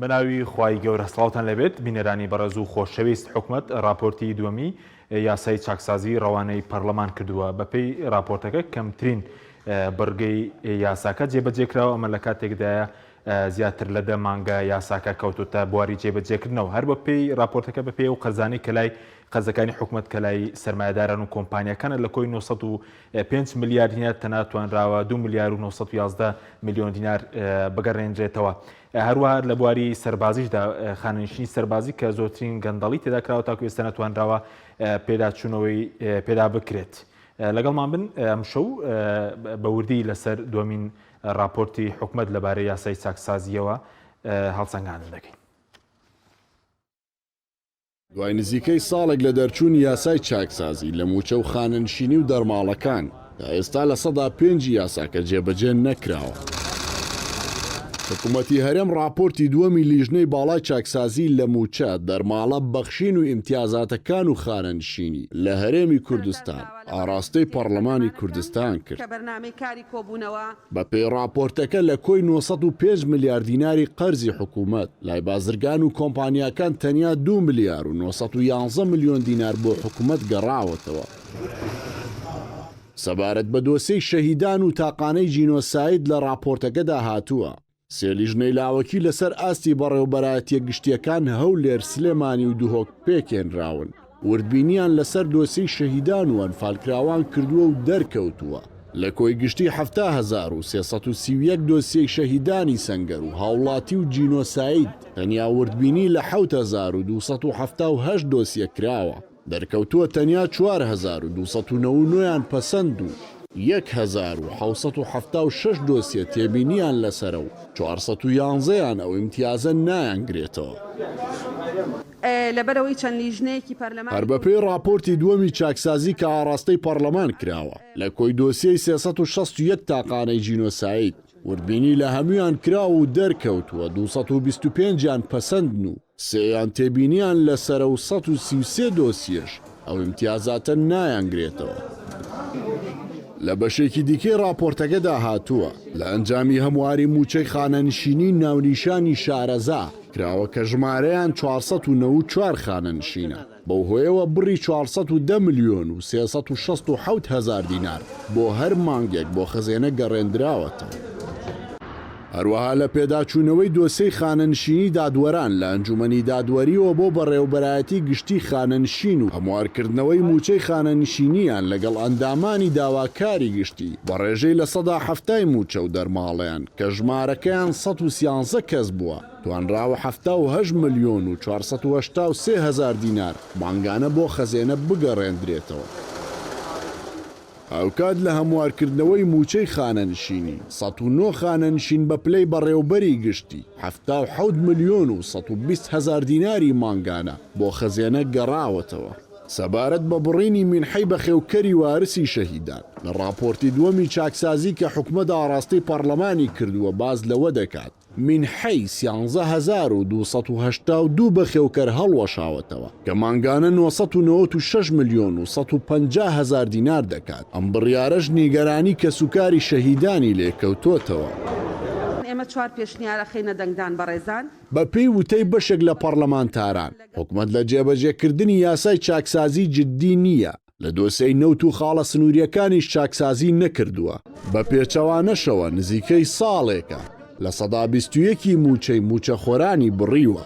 بەناوی خوای گەورە سڵاوتان لێبێت بینەرانی بەڕێز و خۆشەویست حکومەت ڕاپۆرتی دووەمی یاسای چاکسازی ڕەوانەی پەرلەمان کردووە بەپێی ڕاپۆرتەکە کەمترین بڕگەی یاساکە جێبەجێکراوە ئەمە لە کاتێکدایە زیاتر لە دە مانگە یاساکە کەوتوتە بواری جێبەجێکردنەوە هەر بە پێی راپۆرتەکە بە پێی ئەو قەرزانەی کە لای قەرزەکانی حکومەت کە لای سەرمایەداران و کۆمپانیاکانە لە کۆی 905 ملیار دینار تەنها توانراوە 2 ملیار و 911 ملیۆن دینار بگەڕێنرێتەوە. هەروەها لە بواری سەربازیشدا خانەنشینی سەربازی کە زۆرترین گەندەڵی تێدا کراوە تاکو ئێستا نەتوانراوە پێداچوونەوەی پێدا بکرێت. لەگەڵمان بن ئەمشەو بە وردی لەسەر دووەمین ڕاپۆرتی حکومەت لەبارەی یاسای چاکسازییەوە هەڵسەنگاندن دەکەین. دوای نزیکەی ساڵێک لە دەرچوونی یاسای چاکسازی لە مووچە و خانەنشینی و دەرماڵەکان، تا ئێستا 5% ی یاساکە جێبەجێ نەکراوە. حکومەتی هەرێم ڕاپۆرتی دووەمی لیژنەی باڵای چاکسازی لە مووچە، دەرماڵە، بەخشین و ئیمتیازاتەکان و خانەنشینی لە هەرێمی کوردستان ئاڕاستەی پەڕلەمانی کوردستان کرد. بەپێی ڕاپۆرتەکە لە کۆی 905 ملیار دیناری قەرزی حکوومەت، لای بازرگان و کۆمپانیاکان تەنیا دوو ملیار و 911 ملیۆن دینار بۆ حکوومەت گەڕاوەتەوە. سەبارەت بە دۆسیەی شەهیدان و تاقانەی جینۆساید لە ڕاپۆرتەکەدا هاتووە، سێ لیژنەی لاوەکی لەسەر ئاستی بەڕێوەبەرایەتییە گشتییەکان هەولێر، سلێمانی و دهۆک پێکهێنراون، وردبینییان لەسەر دۆسیەی شەهیدان و ئەنفالکراوان کردووە و دەرکەوتووە، لە کۆی گشتی 70331 دۆسیەی شەهیدانی سەنگەر و هاوڵاتی و جینۆساید، تەنیا وردبینی لە 7278 دۆسیە کراوە. دەرکەوتووە تەنیا 4299 یان پەسەند و 1776 دۆسیە تێبینییان لەسەرە و 411 یان ئەو ئیمتیازە نایانگرێتەوە. لەبەرئەوەی چەند لیژنەیەکی پەرلەمانی هەر بەپێی ڕاپۆرتی دووەمی چاکسازی کە ئاڕاستەی پەڕلەمان کراوە، لە کۆی دۆسیەی 361 تاقانەی جینۆساید، وردبینی لە هەموویان کراوە و دەرکەوتووە 225 یان پەسەندن و سێیان تێبینیان لەسەرە و 133 دۆسیەش ئەو ئیمتیازاتە نایانگرێتەوە. لە بەشێکی دیکەی ڕاپۆرتەکەدا هاتووە، لە ئەنجامی هەمواری مووچەی خانەنشینی ناونیشانی شارەزا کراوە کە ژمارەیان 494 خانەنشینە، بەو هۆیەوە بڕی 410 ملیۆن و 367 هەزار دینار بۆ هەر مانگێک بۆ خەزێنە گەڕێندراوەتەوە. هەروەها لە پێداچوونەوەی دۆسێی خانەنشینی دادوەران لە ئەنجومەنی دادوەرییەوە بۆ بەڕێوەبەرایەتی گشتی خانەنشین و هەموارکردنەوەی مووچەی خانەنشینییان لەگەڵ ئەندامانی داواکاری گشتی بە ڕێژەی لە سەدا حەفتای مووچە و دەرماڵەیان کە ژمارەکەیان 113 کەس بووە توانراوە 78 ملیۆن و 483 هەزار دینار مانگانە بۆ خەزێنە بگەڕێندرێتەوە. هاوکات لە هەموارکردنەوەی مووچەی خانەنشینی، 109 خانەنشین بە پلەی بەڕێوبەری گشتی، 77 ملیۆن و 120 هەزار دیناری مانگانە بۆ خەزێنە گەڕاوەتەوە. سەبارەت بە بڕینی مینحەی بەخێوکەری وارسی شەهیدان، لە ڕاپۆرتی دووەمی چاکسازی کە حکومەت ئاڕاستەی پەڕلەمانی کردووە باس لەوە دەکات، مینحەی 13282 بەخێوکەر هەڵوەشاوەتەوە کە مانگانە 996 ملیۆن و 150 هەزار دینار دەکات، ئەم بڕیارەش نیگەرانی کەسوکاری شەهیدانی لێکەوتۆتەوە. ئێمە چوار پێشنیار ئەخەینە دەنگدان بەڕێزان. بەپێی وتەی بەشێک لە پەڕلەمانتاران، حکومەت لە جێبەجێکردنی یاسای چاکسازی جددی نییە، لە دۆسێی نەوت و خاڵە سنوورییەکانیش چاکسازی نەکردووە، بە پێچەوانەشەوە نزیکەی ساڵێکە 21% ی مووچەی مووچەخۆرانی بڕیوە.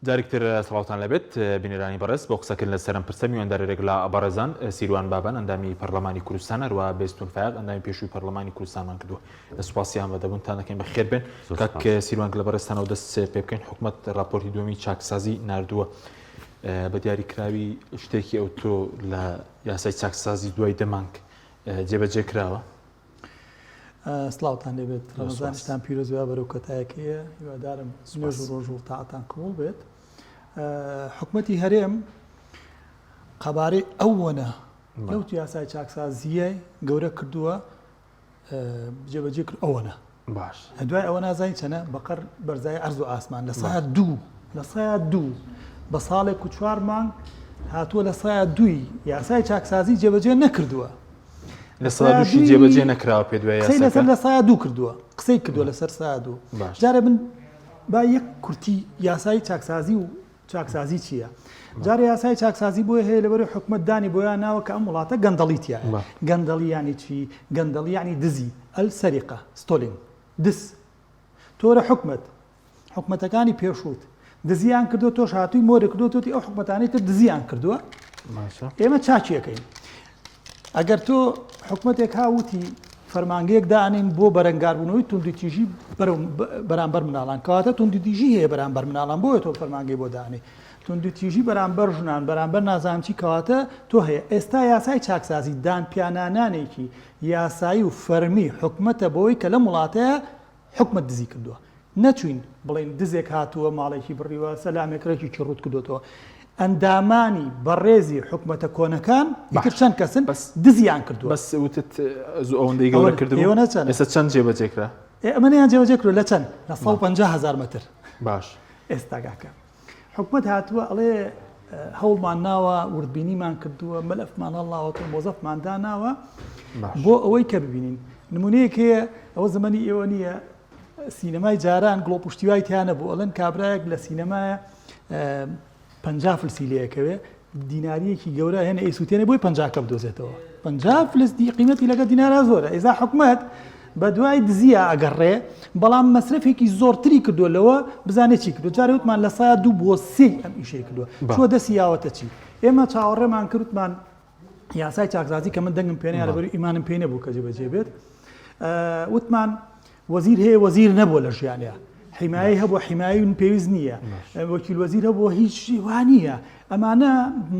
جارێکتر سڵاوتان لەبێت بینەرانی بەڕێز بۆ قسەکردن لەسەر ئەم پرسە میواندارێک لە بەڕێزان سیروان بابان ئەندامی پەرلەمانی کوردستان هەروە بێستون فایق ئەندامی پێشووی پەرلەمانی کوردستانمان کردووە لە سوپاسی ئامادەبوونتان دەکەین بەخێر بێن کاک سیروان لە بەڕێزتانەوە دەست پێ بکەین حکومەت راپۆرتی دووەمی چاکسازی ناردووە بە دیاریکراوی شتێکی ئەوتۆ لە یاسای چاکسازی دوای دە مانگ جێبەجێ کراوە؟ سڵاوتان لێبێت ڕەمەزانیشتان پیرۆز بێ بەرەو کۆتایەکەیە هیوادارم نوێژ و ڕۆژ و تاعەتان قبوڵ بێت حکومەتی هەرێم قەبارەی ئەوەنە لەو یاسای چاکسازیە گەورە کردووە جێبەجێ کرد ئەوەنە باش دوای ئەوە نازانین چەنە بەقەر بەرزای ئەرز و ئاسمان لە سا دوو. لە سەیا دوو بە ساڵێک و چوار مانگ هاتووە لە سەیا دووی یاسای چاکسازی جێبەجێ نەکردووە. لە سەدا دووشی جێبەجێ نەکراوە پێ دوای قسەی لەسەر لە سەیا دوو کردووە قسەی کردووە لەسەر سەیا دوو جارێ من با یەک کورتی یاسای چاکسازی و چاکسازی چییە؟ جارێ یاسای چاکسازی بۆیە هەیە لەبەر حکومەت دانی بۆیان ناوە کە ئەم وڵاتە گەندەڵی تیایە گەندەڵی یانی چی؟ گەندەڵی یانی دزی السرقە stealing دز تۆرە حکومەت حکومەتەکانی پێشووت دزیان کردو تۆش هاتووی مۆرە کردو تۆتی ئەو حکومەتانەی تر دزیان کردووە ئێمە چاکیەکەین ئەگەر تۆ حکومەتێک هاوتی فەرمانگەیەک دانین بۆ بەرەنگاربوونەوەی توندوتیژی بەرامبەر مناڵان کەواتە توندوتیژی هەیە بەرامبەر مناڵان بۆیە تۆ فەرمانگەی بۆ دانێ توندوتیژی بەرامبەر ژنان بەرامبەر نازانم چی کەواتە تۆ هەیە ئێستا یاسای چاکسازی دان پیانانانێکی یاسایی و فەرمی حکومەتە بۆی کە لەم وڵاتەیە حکومەت دزی کردووە نەچوین بڵێین دزێک هاتووە ماڵێکی بڕیوە سەلامێک ڕێکێکی ڕوت کردوێتەوە ئەندامانی بەڕێزی حکومەتە کۆنەکان ئیتر چەند کەسن بەس دزیان کردووە بەس وتت زوو ئەوەندەی گەورە کردبوو ئێوە نەچەنە؟ ئێستا چەند جێبەجێ کرا ئێ ئەمەیان جێبەجێ کردووە لە چەند لە 150 هەزار مەتر باش ئێستا کاکە حکومەت هاتووە ئەڵێ هەوڵمان ناوە وردبینیمان کردووە مەلەفمان هەڵناوەتەوە مۆزەفمان داناوە بۆ ئەوەی کە ببینین نمونەیەک هەیە ئەوە زمانی ئێوە نییە سینەمای جاران گڵۆپ پشتیوای تیا نەبوو ئەڵێن کابرایەک لە سینەمایە 50 فلسی لەکەوێ دیناریەکی گەورە هێنە ئەیسووتێنێ بۆی پەنجاکە بدۆزێتەوە 50 فلس دی قیمەتی لەگە دینارا زۆرە ئێزا حکومەت بە دوای دزیە ئەگەڕێ بەڵام مەسرەفێکی زۆرتری کردووە لەوە بزانێت چی کردو جارێ وتمان لە سا دوو بۆ سێ ئەم ئیشەی کردووە چوە دەستی یاوەتە چی ئێمە چاوەڕێمان کردمان یاسای چاکسازی کە من دەنگم پێ نەیا لەبەر ئیمانم پێ نەبوو کە جێبەجێ بێت وتمان وەزیر هەیە وەزیر نەبووە لە ژیانیا حیمایەی هەبوو حیمایەی پێویست نییە وەکیل وەزیر هەبوو هیچ وا نییە ئەمانە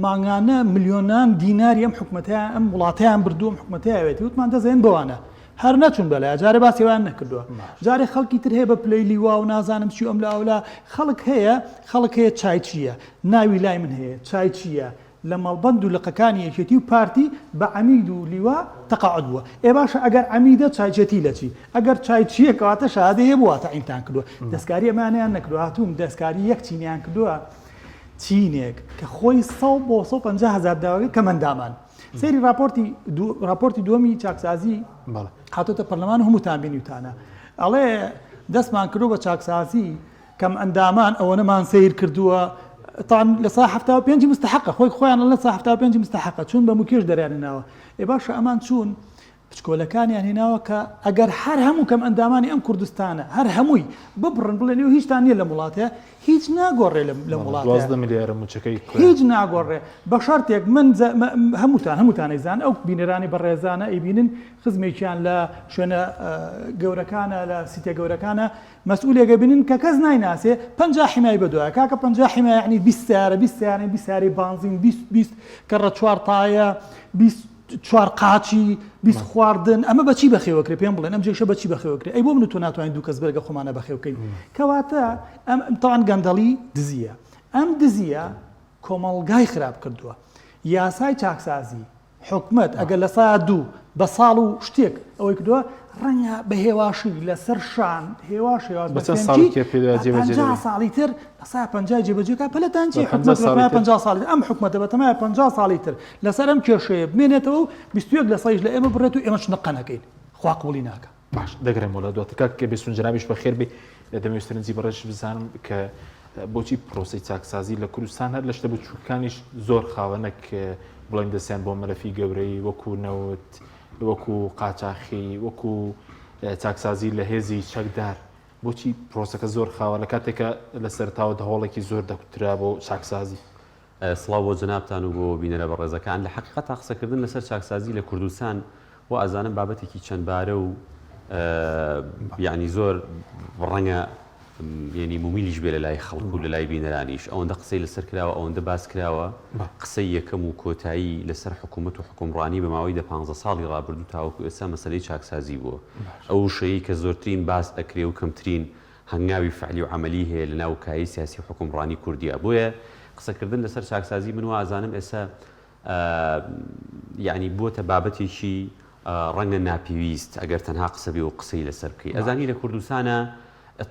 مانگانە ملیۆنان دیناری ئەم حکومەتیان ئەم وڵاتیان بردووم حکومەتیاوێتی وتمان دەزێن بەوانە هەر نەچون بەلای جارێ باسی وایان نەکردووە جارێ خەڵکی تر هەیە بە پلەی لیوا و نازانم چی ئەم لاولا خەڵک هەیە خەڵک هەیە چایچییە ناوی لای من هەیە چایچییە لە مەڵبەند و لقەکانی یەکێتی و پارتی بە عەمید و لیوا تەقاعود بووە. ئێ باشە ئەگەر عەمیدە چایچێتی لە چی؟ ئەگەر چایچییە کەواتە شەهادەی هەبووە تەعینتان کردووە. دەستکاری ئەمانەیان نەکردووە هاتوون دەستکاری یەک چینیان کردووە چینێک کە خۆی سەد بۆ 150 هەزار داواکە کەمەندامان. سەیری راپۆرتی راپۆرتی دووەمی چاکسازی هاتۆتە پەرلەمان و هەمووتان بینیوتانە ئەڵێ دەستمان کردووە بە چاکسازی کەم ئەندامان ئەوەنەمان سەیر کردووە تان لە سا 75 مستحقە خۆی خۆیان لە سا 75 مستحقە چون بە مکێش دەریان ناوە ئێ باشە ئەمان چوون بچکۆلەکانیان هێناوە کە ئەگەر هەر هەموو کەم ئەندامانی ئەم کوردستانە هەر هەمووی ببڕن بڵێن ئێوە هیچتان نییە لەم وڵاتە هیچ ناگۆڕێ لەم وڵاتە دوازدە ملیارە مووچەکەی کوێ؟ هیچ ناگۆڕێ بە شەرتێک من هەمووتان هەمووتان ئەیزان ئەو بینەرانی بەڕێزانە ئەیبینن خزمێکیان لە شوێنە گەورەکانە لە سیتە گەورەکانە مەسئولێک ئەبینن کە کەس نایناسێ 50 حیمای بەدوایە کاکە 50 حیمای یعنی 20 سیارە 20 سیارە 20 سیارەی بانزین 20 20 کەڕە چوار تایە 20 چوار قاچی 20 خواردن ئەمە بەچی بەخێوەکرێ پێم بڵێن ئەم جێشە بەچی بەخێوەکرێ ئەی بۆ من و تۆ ناتوانین دوو کەس بەرگە خۆمانە بەخێوکەین کەواتە ئەم تاوان گەندەڵی دزیە ئەم دزیە کۆمەڵگای خراپ کردووە یاسای چاکسازی حکومەت ئەگەر لە سا دوو بە ساڵ و شتێک ئەوەی کردووە ڕەنگە بە هێواشی لەسەر شان هێواش هێواش بە چەند ساڵی تێ پێدا جێبەجێ دەبێت؟ ساڵی تر لە سا 50 جێبەجێ کا پەلەتان چی حکومەت بە تەمای 50 ساڵی ئەم حکومەتە بە تەمای 50 ساڵی تر لەسەر ئەم کێشەیە بمێنێتەوە و 21 لە سەیش لە ئێمە بڕێت و ئێمەش نقە نەکەین خوا قبوڵی ناکا. باش دەگەڕێمەوە لە دواتر کاک بێسون جەنابیش بەخێر بێی دەمەوێت سەرنجی بەڕێزیش بزانم کە بۆچی پرۆسەی چاکسازی لە کوردستان هەر لە شتە بچووکەکانیش زۆر خاوە نەک بڵێن دەستیان بۆ مەلەفی گەورەی وەکو نەوت وەکو قاچاخی وەکو چاکسازی لە هێزی چەکدار بۆچی پرۆسەکە زۆر خاوە لە کاتێکە لە سەرتاوە دەهۆڵێکی زۆر دەکوترا بۆ چاکسازی سڵاو بۆ جەنابتان و بۆ بینەرە بەڕێزەکان. لە حەقیقەتا قسەکردن لەسەر چاکسازی لە کوردستان وا ئەزانم بابەتێکی چەند بارە و یانی زۆر ڕەنگە یعنی مومیلیش بێ لە لای خەڵک و لە لای بینەرانیش ئەوەندە قسەی لەسەر کراوە ئەوەندە باس کراوە قسەی یەکەم و کۆتایی لەسەر حکوومەت و حکومڕانی بە ماوەی دە پانزە ساڵی ڕابردوو تاوەکو ئێستا مەسەلەی چاکسازی بووە ئەو وشەیەی کە زۆرترین باس ئەکرێ و کەمترین هەنگاوی فعلی و عەمەلی هەیە لە ناو کایەی سیاسی و حوکمڕانی کوردیا بۆیە قسەکردن لەسەر چاکسازی من وا ئەزانم ئێستا یەعنی بووەتە بابەتێکی ڕەنگە ناپێویست ئەگەر تەنها قسە بێ و قسەی لەسەر بکەی ئەزانی لە کوردستانە.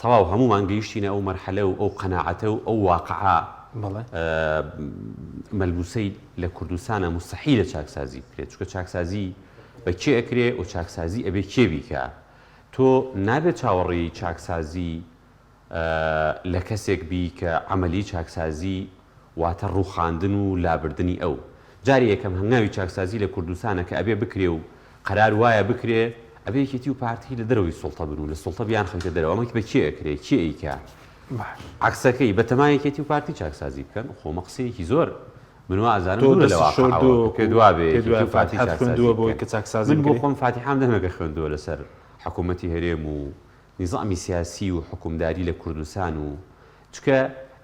تەواو هەموومان گەیشتینە ئەو مەرحەلە و ئەو قەناعەتە و ئەو واقعە مەلموسەی لە کوردستانە موستەحیلە چاکسازی بکرێت چونکە چاکسازی بە کێ ئەکرێ و چاکسازی ئەبێ کێ بیکا تۆ نابێت چاوەڕێی چاکسازی لە کەسێک بی کە عەمەلی چاکسازی واتە ڕووخاندن و لابردنی ئەو. جارێ یەکەم هەنگاوی چاکسازی لە کوردستانە کە ئەبێ بکرێ و قەرار وایە بکرێ، ئەبێ یەکێتی و پارتی لە دەرەوەی سوڵتە بن و لە سوڵتە بیانخەیتە دەرەوە، ئەمە بە کێ ئەکرێ؟ کێ ئەیکا؟ عەکسەکەی بە تەما یەکێتی و پارتی چاکسازی بکەن، خۆ ئەمە قسەیەکی زۆر من وا ئەزانم تۆ دوورە لە دەستت واقعەوە شۆردووە کە پێت وەکوو وابێ پێت یەکێتی وایە و پارتی فاتیحات چاکسازی خوێندووە بۆی بکەن. کە چاکسازی من بۆ بکرێ؟ خۆم فاتیحام دەمێکە خوێندووە لەسەر حکوومەتی هەرێم و نیزامی سیاسی و حوکمداری لە کوردستان و چکە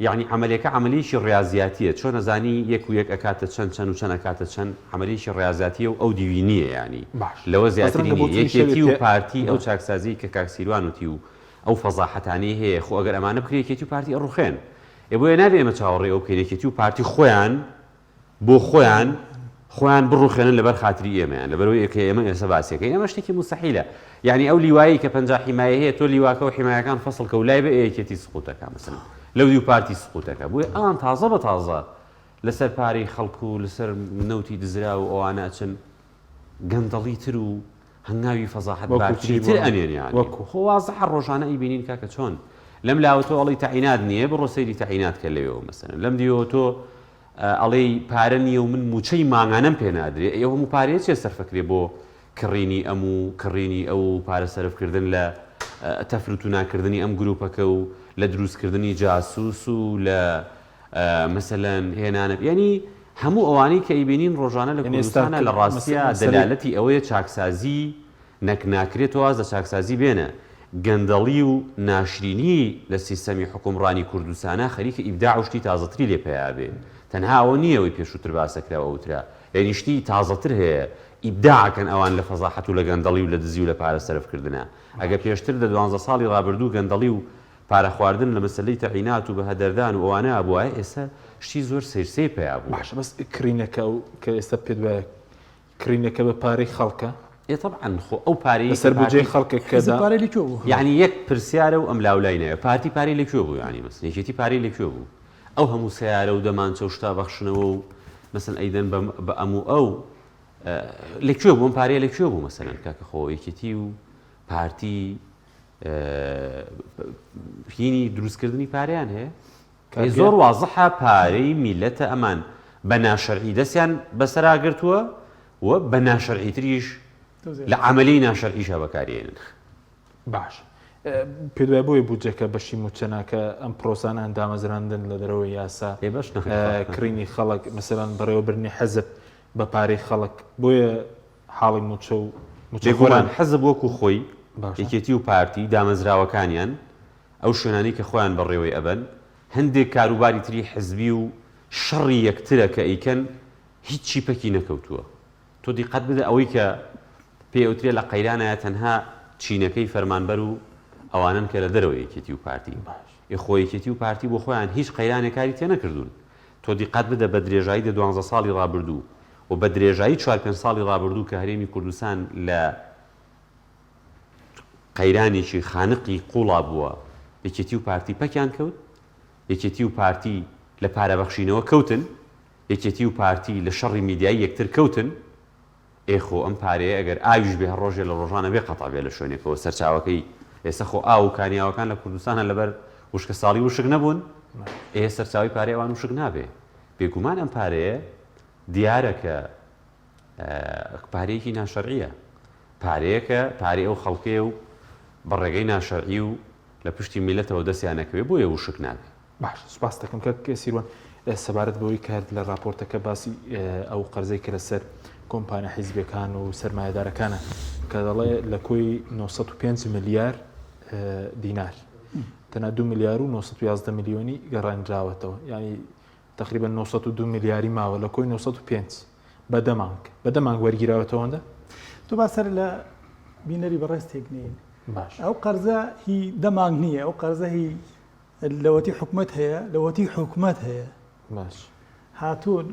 یەعنی عەمەلێکە عەمەلێکی ڕیازیاتیە چۆن ئەزانی یەک و یەک ئەکاتە چەند چەند و چەند ئەکاتە چەند عەمەلێکی ڕیازاتیە و ئەو دیوی نیە یەعنی باش لەوە بەس زیاتری ڕەنگە نیە بۆچونیش هەبێ یەکێتی و پێ پارتی ئەو باش. چاکسازیەی کە کاک سیروان وتی و ئەو فەزاحەتانەی هەیە خۆ ئەگەر ئەمانە بکرێ یەکێتی و پارتی ئەڕوخێن ئێ بۆیە نابێ ئێمە چاوەڕێی ئەو بکەین یەکێتی و پارتی خۆیان بۆ خۆیان خۆیان بڕوخێنن لەبەر خاتری ئێمەیان لەبەرەوەی کە ئێمە ئێستا باسیەکەین ئەمە شتێکی موستەحیلە یعنی ئەو لیوایی کە 50 حیمایە هەیە تۆ لیواکە و حیمایەکان فەسڵ کە و لای بە یەکێتی سقوتەکە مثلا لەو دیو پارتی سقوتەکە بۆیە ئەوان تازە بە تازە لەسەر پارەی خەڵک و لەسەر نەوتی دزرا و ئەوانە ئەچن گەندەڵی تر و هەنگاوی فەزاحەت وەکو بارتری چی تر بۆ ئەنێن یانی وەکو. خۆ وازحە ڕۆژانە ئەیبینین کاکە چۆن لەم لاوە تۆ ئەڵێی تەعینات نییە بڕۆ سەیری تەعینات کە لەوێوە مەسەلەن لەم دیوەوە تۆ ئەڵێی پارە نییە و من مووچەی مانگانەم پێ نادرێ ئەی ئەو هەموو پارەیە چیە سەرفەکرێ بۆ کڕینی ئەم و کڕینی ئەو و پارە سەرفکردن لە تەفروتوناکردنی ئەم گروپەکە و لە دروستکردنی جاسوس و لە مەسەلەن هێنانە یانی هەموو ئەوانەی کە ئەیبینین ڕۆژانە لە یانی ئێستا کوردستانا کە لە ڕاستیا مەسەلەی دەلالەتی ئەوەیە چاکسازی نەک ناکرێ تۆ واز لە چاکسازی بێنە گەندەڵی و ناشرینی لە سیستەمی حوکمڕانی کوردستانا خەریکە ئیبداع و شتی تازەتری لێ پەیا بێ تەنها ئەوە نییە ئەوەی پێشووتر باسەکرا و ئەوترا یانی شتی تازەتر هەیە ئیبداع ئەکەن ئەوان لە فەزاحەت و لە گەندەڵی و لە دزی و لە پارە سەرف کردنا ئەگە پێشتر دە دوانزە ساڵی ڕابردوو گەندەڵی و پارە خواردن لە مەسەلەی تەعینات و بەهەدەردان و ئەوانە ئەبوایە ئێستا شتی زۆر سەیر سەیر پەیا بووە. باشە بەس کڕینەکە ئەو کە ئێستا پێت وایە کڕینەکە بە پارەی خەڵکە؟ ئێ تەبعەن خۆ ئەو پارەیەی کە لەسەر بودجەی پارتی خەڵکە کە حیزب دا. پارەی لە کوێ بوو؟ یەعنی یەک پرسیارە و ئەملاولای ناوێ پارتی پارەی لە کوێ بوو یەعنی مەسەن یەکێتی پارەی لە کوێ بوو ئەو هەموو سەیارە و دەمانچە و شتە بەخشنەوە و مەسەن ئەیدەن بە بە ئەم و ئەو لە کوێ بوو ئەم پارەیە لە کوێ بوو مەسەلەن کاکە خۆ یەکێتی و پارتی هینی دروستکردنی پارەیان هەیە زۆر وازحە پارەی میلەتە ئەمان بە ناشەرعی دەستیان بەسەرا گرتووە و بە ناشەرعی تریش لە عملی ناشەرعیشە بەکارێنن باش پێ دوای بۆیە بودجەکە بەشی موچە ناکە ئەم پرۆسانە دامەزراندن لە دەرەوەی یاسا کڕینی خەڵک مەسەلەن بەڕێوەبردنی حەزب بە پارەی خەڵک بۆیە حاڵی موچە و موچە بێگومان خۆران. حزب وەکو خۆی، باشە. یەکێتی و پارتی، دامەزراوەکانیان، ئەو شوێنانەی کە خۆیان بەڕێوەی ئەبەن، هەندێک کاروباری تری حزبی و شەڕی یەکترە کە ئەیکەن، هیچی پەکی نەکەوتووە. تۆ دیقەت بدە ئەوەی کە پێی ئەوترێ لە قەیرانایە تەنها چینەکەی فەرمانبەر و ئەوانەن کە لە دەرەوەی یەکێتی و پارتین. ئێ خۆ یەکێتی و پارتی بۆ خۆیان هیچ قەیرانێک کاری تێنەکردوون. تۆ دیقەت بدە بە درێژایی دە دوانزە ساڵی ڕابردوو و بە درێژایی چوار پێنج ساڵی ڕابردوو کە هەرێمی کوردستان لە قەیرانێکی خانقی قوڵا بووە، یەکێتی و پارتی پەکیان کەوت، یەکێتی و پارتی لە پارە بەخشینەوە کەوتن، یەکێتی و پارتی لە شەڕی میدیایی یەکتر کەوتن، ئێ خۆ ئەم پارەیە ئەگەر ئاویش بێ هەر ڕۆژێ لە ڕۆژان ئەبێ قەتع بێ لە شوێنێکەوە سەرچاوەکەی، ئێستا خۆ ئاو و کانیاوەکان لە کوردستانا لەبەر وشکە ساڵی وشک نەبوون، ئێ سەرچاوەی پارەی ئەوان وشک نابێ، بێگومان ئەم پارەیە دیارە کە پارەیەکی ناشەرعیە، پارەیەکە پارەی ئەو خەڵکەیە و بە ڕێگەی ناشەرعی و لە پشتی میللەتەوە دەستیان ئەکەوێ بۆیە وشک نابێ. باشە سوپاست دەکەم کاک سیروان سەبارەت بەوەی کە هەر لە راپۆرتەکە باسی ئەو قەرزەی کە لەسەر کۆمپانیا حیزبیەکان و سەرمایەدارەکانە کە دەڵێ لە کۆی 905 ملیار دینار تەنها 2 ملیار و 911 ملیۆنی گەڕێنراوەتەوە یعنی تقریبا 902 ملیاری ماوە لە کۆی 905 بە دە مانگ بە دە مانگ وەرگیراوەتەوەندە تۆ با سەر لە بینەری بەڕێز تێکنین باش ئەو قەرزە هی دە مانگ نییە ئەو قەرزە هی لەوەتی حکومەت هەیە لەوەتی حکومەت هەیە باش. هاتوون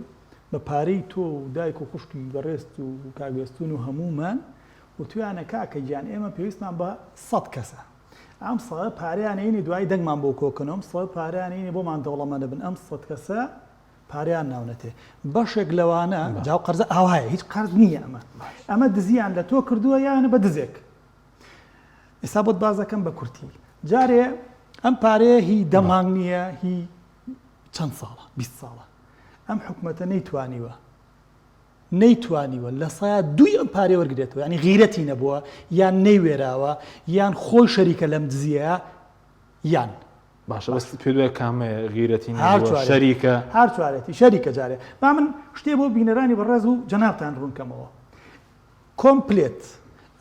بە پارەی تۆ و دایک و خوشکی بەڕێزت و کاک بێستوون و هەموومان وتویانە کاکە گیان ئێمە پێویستمان بە سەت کەسە. ئەم سەد پارەیان ئەینێ دوایی دەنگمان بۆ کۆکەنەوە ئەم سەد پارەیان ئەینێ بۆمان دەوڵەمەندە بن ئەم سەد کەسە پارەیان ناونەتێ بەشێک لەوانە جاو قەرزە ئاوایە هیچ قەرز نییە ئەمە ئەمە دزیان لە تۆ کردووە یانە بە دزێک ئێستا بۆت باس دەکەم بە کورتی جارێ ئەم پارەیە هی دە مانگ نییە هی چەند ساڵە 20 ساڵە ئەم حکومەتە نەیتوانیوە نەیتوانیوە لە سایا دووی ئەم پارەیە وەرگێتەوە ینی غیرەتی نەبووە یان نەیوێراوە یان خۆی شەریکە لەم دزیەیە یان باشە بەس پێ دوای کامەیە غیرەتی نەبووە شەریکە هەر چوارێتی شەریکە جارێ با من شتێ بۆ بینەرانی بەڕێز و جەنابتان ڕوونکەمەوە کۆمپلێت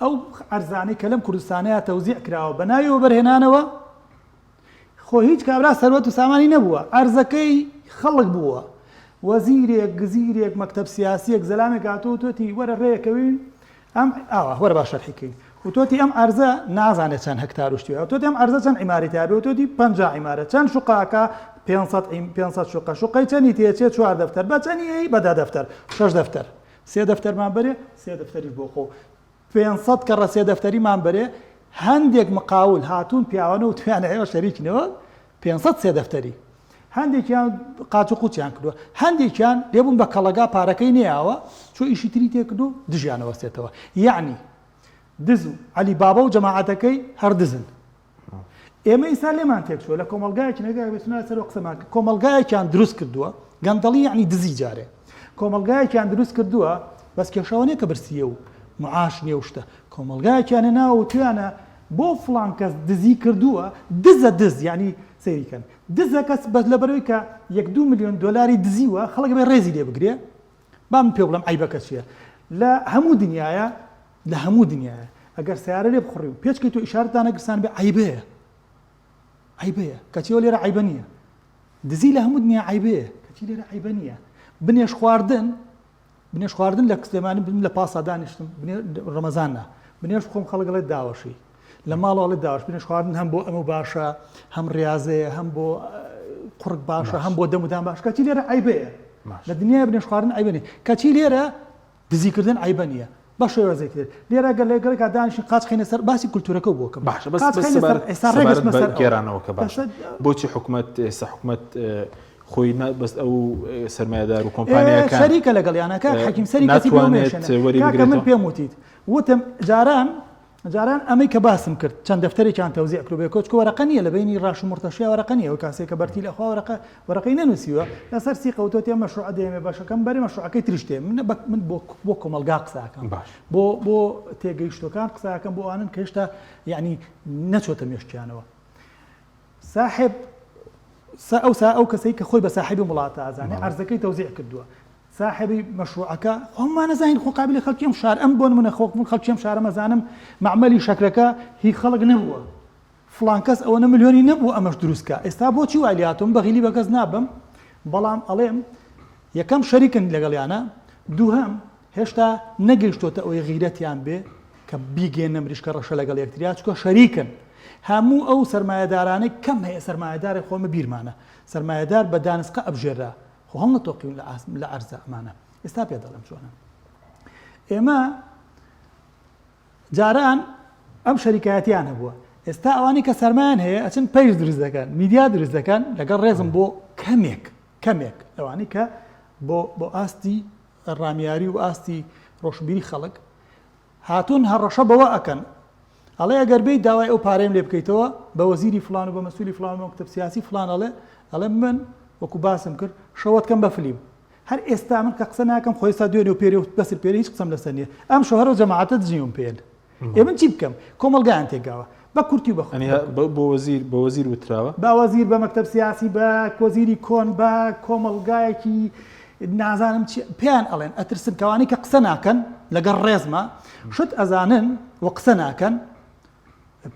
ئەو عەرزانەی کە لەم کوردستانەیا تەوزیع کراوە بە ناوی وەبەرهێنانەوە خۆ هیچ کابرا سەروەت و سامانی نەبووە عەرزەکەی خەڵک بووە وەزیرێک گزیرێک مەکتەب سیاسیەک زەلامێک هاتووە وتوێتی وەرە ڕێکەوین ئەم ئاوا وەرە با شەرحی کەین وتوێتی ئەم عەرزە نازانێت چەند هەکتار و شتی وایە وتوێتی ئەم عەرزە چەند عیمارەی تیا بێ وتوێتی 50 عیمارە چەند شوقاکە 500 500 شوقە شوقەی چەنی تێچێ چوار دەفتەر بە چەنی ئەی بە دە دەفتەر شەش دەفتەر سێ دەفتەرمان بەرێ سێ دەفتەریش بۆ خۆ 500 کەڕە سێ دەفتەریمان بەرێ هەندێک مقاول هاتوون پیاوانە و تویانە ئێوە شەریکینەوە 500 سێ دەفتەری هەندێکیان قاچ و قوچیان کردووە هەندێکیان لێبوون بە کەڵەگا پارەکەی نەیاوە چۆ ئیشی تری تێکردو دژیانەوەستێتەوە یەعنی دز و عەلی بابا و جەماعەتەکەی هەر دزن ئێمە ئیستا لێمان تێکچووە لە کۆمەڵگایەکی نەگا بێتنا سەر قسەمان کرد کۆمەڵگایەکیان دروست کردووە گەندەڵی یعنی دزی جارێ کۆمەڵگایەکیان دروست کردووە بەس کێشەوە نییە کە برسیە و معاش نییە و شتە کۆمەڵگایەکیان ناوە و تویانە بۆ فڵان کەس دزی کردووە دزە دز یعنی سەیریکەن دزە کەس بەس لەبەرەوەی کە یەک دو ملیۆن دۆلاری دزیوە خەڵک بێ ڕێزی لێ بگرێ با من پێ بڵێم عەیبەکە چییە لە هەموو دنیاە لە هەموو دنیاە ئەگەر سیارە لێ بخڕی و پێچکەی تۆ ئیشارەت دانەگرسان بێ عەیبەیە عەیبەیە کەچی ئەو لێرە عەیبە نییە دزی لە هەموو دنیا عەیبەیە کەچی لێرە عەیبە نییە بنێش خواردن بنێش خواردن لە سلێمانی بم لە پاسا دانیشتم ڕەمەزان نا بنێش خۆم خەڵک ئەڵێ داوەشی لە ماڵەوە ئەڵێ داوەش بنێش خواردن هەم بۆ ئەمە باشە هەم ڕاضەیە هەم بۆ قوڕگ باشە هەم بۆ دەمودان باش کەچی لێرە عیبەیە لە دنیای بنێش خواردن عیبە نیە کەچی لێرە دزیکردن عیبە نییە بە شێوازێک تر لێرە گەر لەگەڵێکا دانیشین قاچ خەینە سەر باسی کولتوورەکە بۆ کەم باشە بەس قاچ بەس خەینە سەر سەبارەت ئێستا ڕێگەچمە سەبارەت بە سەر ئەوە گێرانەوەکە باشە باشە بۆچی حکومەت ئێستا حکومەت خۆی نا بەس ئەو سەرمایەدار و ئێ کۆمپانیاکان شەریکە لەگەڵیانە کاک حەکیم سەری کەسی پێوە ناتوانێت مێشێنە وەری کاکە من بگرێتەوە پێم وتیت وتم جاران جاران ئەمەی کە باسم کرد چەند دەفتەرێکیان تەوزیع کرد بێ کۆچکە وەرەقە نییە لە بینی ڕاش و مورتەشیا وەرەقە نییە ئەو کاسێک کە بەرتیل ئەخوا وەرەقە وەرەقەی نەنووسیوە لەسەر سیقە وتۆتی ئەم مەشروعە دێمێ بەشەکەم بەرێ مەشروعەکەی تریش تێ من بە من بۆ بۆ کۆمەڵگا قسە ئەکەم باش بۆ بۆ تێگەیشتوەکان قسە ئەکەم بۆ ئەوانەن کە هێشتا یعنی نەچۆتە مێشکیانەوە ساحێب سا ئەو سا ئەو کەسەی کە خۆی بە ساحێبی وڵاتە ئەزانێ عەرزەکەی تەوزیع کردووە ساحێبی مەشروعەکە خۆمان نەزانین خۆ قابلی خەڵکی ئەم شار ئەم بۆ نمونە خۆ من خەڵکی ئەم شارە مەزانم مەعمەلی شەکرەکە هی خەڵک نەبووە فڵان کەس ئەوەنە ملیۆنی نەبوو ئەمەش دروست کا ئێستا بۆچی وای لێهاتووم بەغیلی بە کەس نابم بەڵام ئەڵێم یەکەم شەریکن لەگەڵیانە دووهەم هێشتا نەگەیشتۆتە ئەوەی غیرەتیان بێ کە بیگەێنە مریشکە ڕەشە لەگەڵ یەکتریا چکە شەریکن هەموو ئەو سەرمایەدارانەی کەم هەیە سەرمایەدارێک خۆمە بیرمانە سەرمایەدار بە دانسقە ئەبژێرا خۆ هەڵنەتۆقیون لە ئاست لە عەرزە ئەمانە ئێستا پێ دەڵێم چۆنە ئێمە جاران ئەم شەریکایەتیان هەبووە ئێستا ئەوانەی کە سەرمایان هەیە ئەچن page دروست دەکەن میدیا دروست دەکەن لەگەڵ ڕێزم بۆ کەمێک کەمێک لەوانەی کە بۆ بۆ ئاستی ڕامیاری و ئاستی ڕۆشنبیری خەڵک هاتوون هەڕەشە بەوە ئەکەن ئەڵێ ئەگەر بێیت داوای ئەو پارەیەم لێ بکەیتەوە بە وەزیری فلان و بە مەسولی فلان و بە مەکتەب سیاسی فلان ئەڵێ ئەڵێ من وەکو باسم کرد شەوەت کەم بە فلیم هەر ئێستا من کە قسە ناکەم خۆ ئێستا دوێنێ و پێرێ و بەسر پێرێ هیچ قسەم لەسەر نییە ئەم شەو هەر ئەو جەماعەتە دزیوم پێن ئێ من چی بکەم کۆمەڵگایان تێکگاوە بە کورتی و بە یانی بۆ وەزیر بە وەزیر وتراوە؟ بە وەزیر بە مەکتەب سیاسی بە وەزیری کۆن بە کۆمەڵگایەکی نازانم چی پێیان ئەڵێن ئەترسن کەوانەی کە قسە ناکەن لەگەڵ ڕێزما شت ئەزانن و قسە ناکەن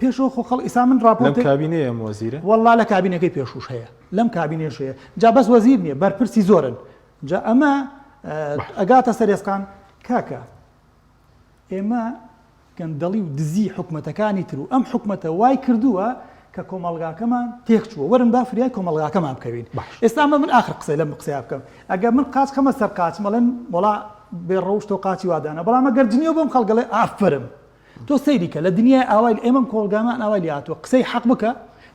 پێشەوە خۆ خەڵ ئیسا من لەم ڕاپۆرتێک کابینەیە ئەم وەزیرە؟ وەڵا لە کابینەکەی پێشوش هەیە لەم کابینەیەش هەیە جا بەس وەزیر نییە بەرپرسی زۆرن جا ئەمە ئەگاتە سەرێسقان کاکە ئێمە گەندەڵی و دزی حکومەتەکانی تر و ئەم حکومەتە وای کردووە کە کۆمەڵگاکەمان تێکچووە وەرن با فریای کۆمەڵگاکەمان بکەوین ئێستا ئەمە من ئاخر قسەی لەم قسەیە بکەم ئەگەر من قاچ خەمە سەر قاچم ئەڵێن وەڵا بێ ڕەوشتە و قاچی وا دانا بەڵام ئەگەر جنێو بەم خەڵک ئەڵێ ئافەرم. تۆ سەیری کە لە دنیای ئاوای ئێمەم کۆڵگامان ئاوای لێ هاتووە قسەی حەق بکە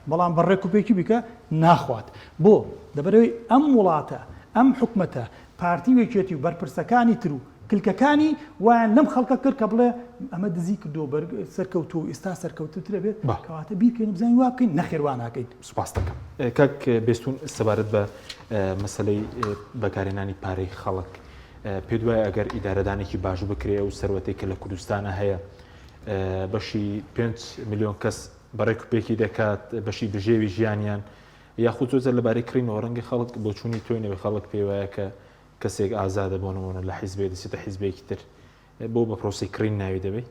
بەڵام بە ڕێک و پێکی بکە ناخوات بۆ لەبەرەوەی ئەم وڵاتە ئەم حکومەتە پارتی و یەکێتی و بەرپرسەکانی تر و کلکەکانی وایان لەم خەڵکە کرد کە بڵێ ئەمە دزی کردووە بەر سەرکەوتووە و ئێستا سەرکەوتووترە بێت بەڵێ. کەواتە بیرکەین و بزانین وا بکەین نەخێر وا ناکەین. سوپاست دەکەم. کاک بێستوون سەبارەت بە مەسەلەی بەکارهێنانی پارەی خەڵک پێت وایە ئەگەر ئیدارەدانێکی باش بکرێ ئەو سەروەتەی کە لە کوردستانە هەیە بەشی 5 ملیۆن کەس بەڕێک و پێکی دەکات بەشی بژێوی ژیانیان یاخود زۆر لەبارەی کڕینەوە ڕەنگە خەڵک بۆچوونی تۆی نەبێ خەڵک پێی وایە کە کەسێک ئازادە بۆ نموونە لە حیزبێک دەچێتە حیزبێکی تر بۆ بە پرۆسەی کڕین ناوی دەبەی؟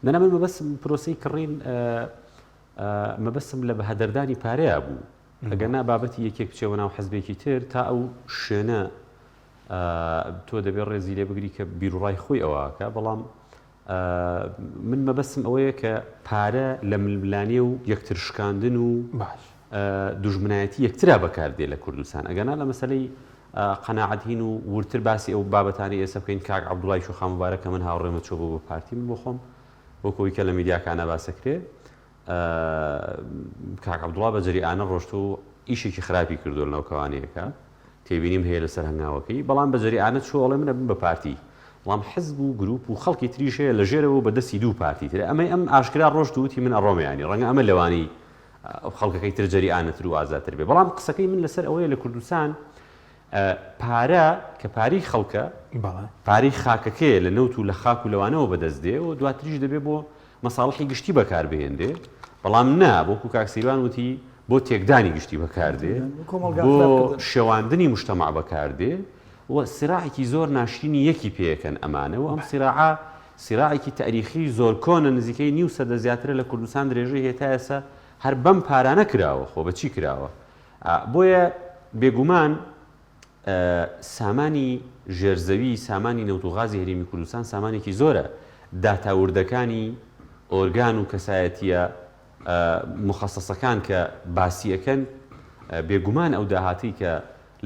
نەنا من مەبەستم پرۆسەی کڕین مەبەستم لە بەهەدەردانی پارەیە بوو ئەگەر نا بابەتی یەکێک بچێەوە ناو حزبێکی تر تا ئەو شوێنە تۆ دەبێت ڕێزی لێ بگری کە بیرڕای خۆی ئەوەکە بەڵام من مەبەستم ئەوەیە کە پارە لە ململانێ و یەکتر شکاندن و دوژمنایەتی یەکترا بەکاردێ لە کوردستان ئەگەنا لە مەسەلەی قەناعەت هین و وردتر باسی ئەو بابەتانەی ئێستا بکەین کاک عەبدوڵای شوخا موبارەک کە من هاوڕێمە چۆ بۆ بە پارتی من بۆ خۆم وەکو ئەوی کە لە میدیاکانە باسەکرێ کاک عەبدوڵا بە جەریئانە ڕۆشت و ئیشێکی خراپی کردو لەناو کەوانەیەکە تێبینیم هەیە لەسەر هەنگاوەکەی بەڵام بە جەریئانە چۆ ئەڵێ من ئەبم بە پارتی بەڵام حزب و گروپ و خەڵکی تریش هەیە لە ژێرەوە بە دەستی دوو پارتی تر ئەمەی ئەم ئاشکرا ڕۆشت و وتی من ئەڕۆمە یانی ڕەنگە ئەمە لەوانەی خەڵکەکەی تر جەریئانەتر و ئازاتر بێ بەڵام قسەکەی من لەسەر ئەوەیە لە کوردستان پارە کە پارەی خەڵکە پارەی خاکەکەیە لە نەوت و لە خاک و لەوانەوە بەدەست دێ و دواتریش دەبێ بۆ مەساڵحی گشتی بەکار بهێنرێ بەڵام نا وەکو کاک سیروان وتی بۆ تێکدانی گشتی بەکاردێ بۆ شێواندنی مجتەمع بەکاردێ و سراعێکی زۆر ناشرینی یەکی پێیەکەن ئەمانە و ئەم سراعە سراعێکی تاریخی زۆر کۆنە نزیکەی نیو سەدە زیاترە لە کوردستان درێژەی هەیە تا ئێستا هەر بەم پارانە کراوە خۆ بە چی کراوە بۆیە بێگومان سامانی ژێرزەوی، سامانی نەوت و غازی هەرێمی کوردستان سامانێکی زۆرە، داتا وردەکانی ئۆرگان و کەسایەتییە موخەسەسەکان کە باسی ئەکەن، بێگومان ئەو داهاتەی کە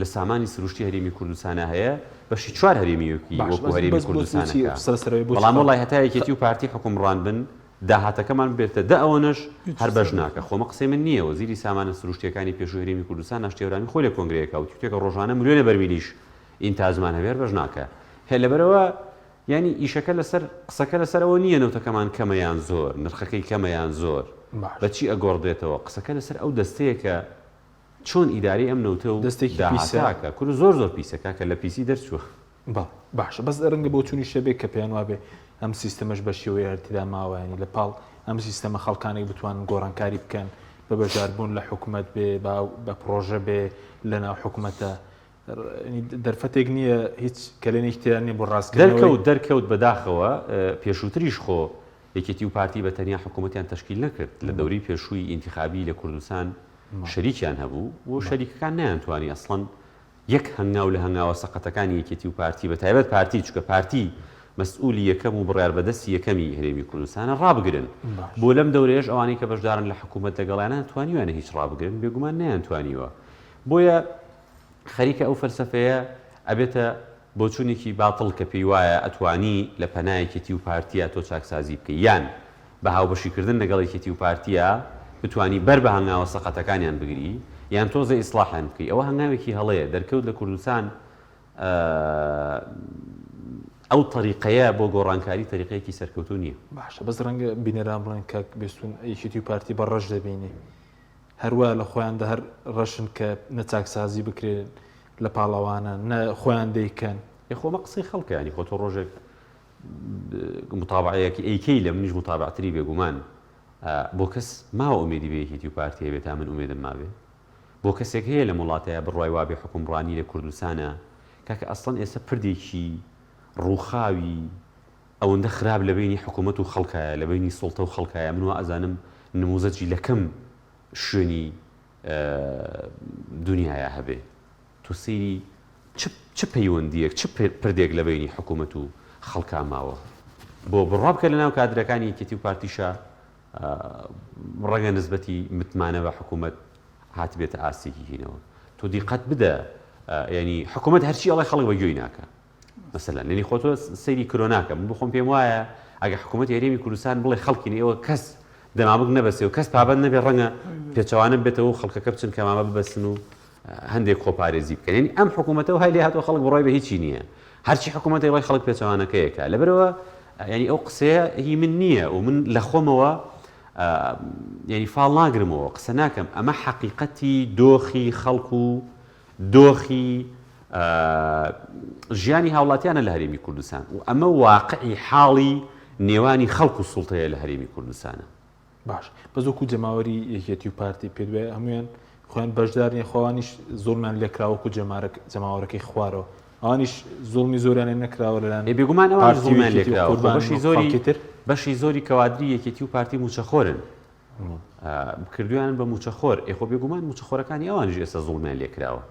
لە سامانی سروشتی هەرێمی کوردستانا هەیە بەشی چوار هەرێمییەکی وەکو هەرێمی کوردستان ئەکا، بەڵام وەڵای هەتا یەکێتی و پارتی حوکمڕان بن داهاتەکەمان ببێتە دە ئەوەنەش هەر بەش ناکا. خۆ ئەمە قسەی من نییە، وەزیری سامانە سروشتییەکانی پێشووی هەرێمی کوردستان ناشتی هەورامی خۆی لە کۆنگرەیەکا وتوویەکە ڕۆژانە ملیۆنە بەرمیلیش ئینتاجمان هەبێ هەر بەش ناکا. هێ لەبەرئەوە یانی ئیشەکە لەسەر قسەکە لەسەر ئەوە نییە نەوتەکەمان کەمە یان زۆر، نرخەکەی کەمە یان زۆر، بە چی ئەگۆڕدرێتەوە، قسەکە لەسەر ئەو دەستەیە کە چۆن ئیدارەی ئەم نەوتە و دەستێکی پیسە. داهاتە ئەکا. کورە زۆر زۆر پیسە کاکە لە پیسی دەرچووە. بەڵێ باشە بەس ڕەنگە بۆچوونیش هەبێ کە پێیان وابێ ئەم سیستەمەش بە شێوەی ئەرتدا ماوە ینی لە پاڵ ئەم سیستەمە خەڵکانێک بتوانن گۆڕانکاری بکەن بە بەشداربوون لە حکومەت بێ با بە پڕۆژە بێ لە ناو حکومەتە دەرفەتێک نییە هیچ کەلێنێکی تێدا نییە بۆ ڕاستکردنەوەی دەرکەوت دەرکەوت بەداخەوە پێشووتریش خۆ یەکێتی و پارتی بە تەنیا حکوومەتیان تەشکیل نەکرد لە دەورەی پێشووی ئینتیخابی لە کوردستان شەریکیان هەبوو و شەریکەکان نەیانتوانی ئەسڵەن یەک هەنگاو لە هەنگاوە سەقەتەکانی یەکێتی و پارتی بە تایبەت پارتی چونکە پارتی مەسئولی یەکەم و بڕیاربەدەستی یەکەمی هەرێمی کوردستانە ڕابگرن بۆ لەم دەورەیەش ئەوانەی کە بەشدارن لە حکوومەت لەگەڵیانە توانیویانە هیچ ڕابگرن بێگومان نەیانتوانیوە بۆیە خەریکە ئەو فەلسەفەیە ئەبێتە بۆچوونێکی باتڵ کە پێی وایە ئەتوانی لە پەنا یەکێتی و پارتیا تۆ چاکسازی بکەی یان بە هاوبەشی کردن لەگەڵ یەکێتی و پارتیا بتوانی بەر بە هەنگاوە سەقەتەکانیان بگری یان تۆزێ ئیسڵاحیان بکەی ئەوە هەنگاوێکی هەڵەیە دەرکەوت لە کوردستان ئەو تەریقەیە بۆ گۆڕانکاری تەریقەیەکی سەرکەوتوو نییە. باشە بەس ڕەنگە بینەران بڵێن کاک بێستون یەکێتی و پارتی بە ڕەش دەبینی هەروا لە خۆیاندا هەر ڕەشن کە نە چاکسازی بکرێن لە پاڵەوانە نە خۆیان دەیکەن. ئێ خۆ ئەمە قسەی خەڵکە یانی خۆ تۆ ڕۆژێک متابعەیەکی ئەیکەی لە منیش متابعتری بێگومان بۆ کەس ماوە ئومێدی بە یەکێتی و پارتی هەبێ تا من ئومێدم مابێ بۆ کەسێک هەیە لەم وڵاتەیە بڕوای وابێ حوکمڕانی لە کوردستانە کاکە ئەسڵەن ئێستا پردێکی ڕووخاوی ئەوەندە خراپ لە بەینی حکوومەت و خەڵکایە لە بەینی سوڵتە و خەڵکایە من وا ئەزانم نموزەجی لە کەم شوێنی دونیایا هەبێ تۆ سەیری چ چ پەیوەندییەک چ پردێک لە بەینی حکوومەت و خەڵکا ماوە بۆ بڕوا بکە لە ناو کادرەکانی یەکێتی و پارتیشا ڕەنگە نسبەتی متمانە بە حکوومەت هاتبێتە ئاستێکی هینەوە تۆ دیقەت بدە یعنی حکوومەت هەرچی ئەڵێ خەڵک بە گوێی ناکە مەسەلەن یعنی خۆ تۆ سەیری کرۆناکە من بخۆم پێم وایە. ئەگە حکوومەتی هەرێمی کوردستان بڵێ خەڵکینە ئێوە کەس دەمامک نەبەسێ و کەس پابەند نەبێ ڕەنگە پێچەوانە بێتەوە و خەڵکەکە بچن کەمامە ببەستن و هەندێک خۆپارێزی بکەن یعنی ئەم حکوومەتە و های لێ هاتووە خەڵک بڕای بە هیچی نییە هەرچی حکوومەتی ڕای خەڵک پێچەوانەکەیەکە لەبەرەوە یعنی ئەو قسەیە هی من نییە و من لە خۆمەوە یعنی فاڵ ناگرمەوە قسە ناکەم ئەمە حەقیقەتی دۆخی خەڵک و دۆخی ژیانی هاوڵاتیانە لە هەرێمی کوردستان و ئەمە واقعی حاڵی نێوانی خەڵک و سوڵتەیە لە هەرێمی کوردستانە. باش بەس وەکو جەماوەری یەکێتی و پارتی پێت وایە هەموویان خۆیان بەشدار نیە خۆوانیش زوڵمیان لێکراوە وەکو جەمارەک جەماوەرەکەی خوارەوە ئەوانیش زوڵمی زۆریان لێ نەکراوە لەلایەن ئێ بێگومان ئەوانیش پارتی و زوڵمیان یەکێتی و لێکراوە خۆ قوربانن بەشی و زۆری خەڵکی تر. بەشی زۆری کەوادری یەکێتی و پارتی موچەخۆرن کردویانن بە موچەخۆر ئێ خۆ بێگومان موچەخۆرەکانی ئەوانیش ئێستا زوڵمیان لێکراوە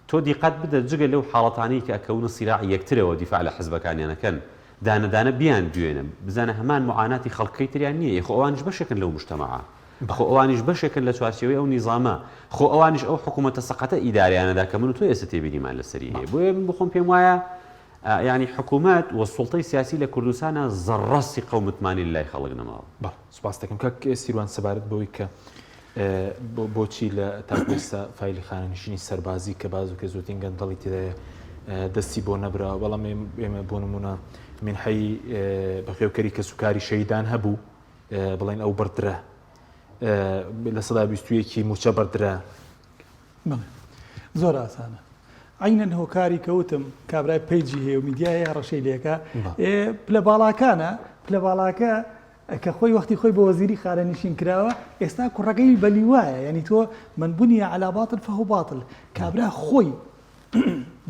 تۆ دیقەت بدە جگە لەو حاڵەتانەی کە ئەکەونە سیراعی یەکترەوە دیفاع لە حزبەکانیان ئەکەن دانە دانە بیان دوێنە بزانە هەمان معاناتی خەڵکەکەی تریان نیە ئێ خۆ ئەوانیش بەشێکن لەو مجتەمەعە خۆ ئەوانیش بەشێکن لە چوارچێوەی ئەو نیزامە خۆ ئەوانیش ئەو حکوومەتە سەقەتە ئیدارەیانەدا کە من و تۆ ئێستا تێبینیمان لەسەری هەیە بۆیە من بخۆم پێم وایە یانی حکوومەت و سوڵتەی سیاسی لە کوردستانا زەڕڕە سیقە و متمانەی لەلای خەڵک نەماوە. بەڵێ سوپاست دەکەم کاک سیروان سەبارەت بەوەی کە بۆچی لە تاکو ئێستا فایلی خانەنشینی سەربازی کە بازوکە زۆتین گەندەڵی تێدایە دەستی بۆ نەبراوە بەڵام ئێمە بۆ نمونە مینحەی بەخێوکەری کەسوکاری شەهیدان هەبوو بڵێن ئەو بڕدرا 21% موچە بڕدرا بەڵێ زۆر ئاسانە عەینەن هۆکاری کە وتم کابرای پەیجی هەیە و میدیا هەیە هەڕەشەی لێکا ئێ پلە باڵاکانە پلە باڵاکە کە خۆی وەختی خۆی بە وەزیری خانەنشین کراوە ئێستا کوڕەکەی بە لیوایە یعنی تۆ من بنی علی باطل فهو باطل کابرا خۆی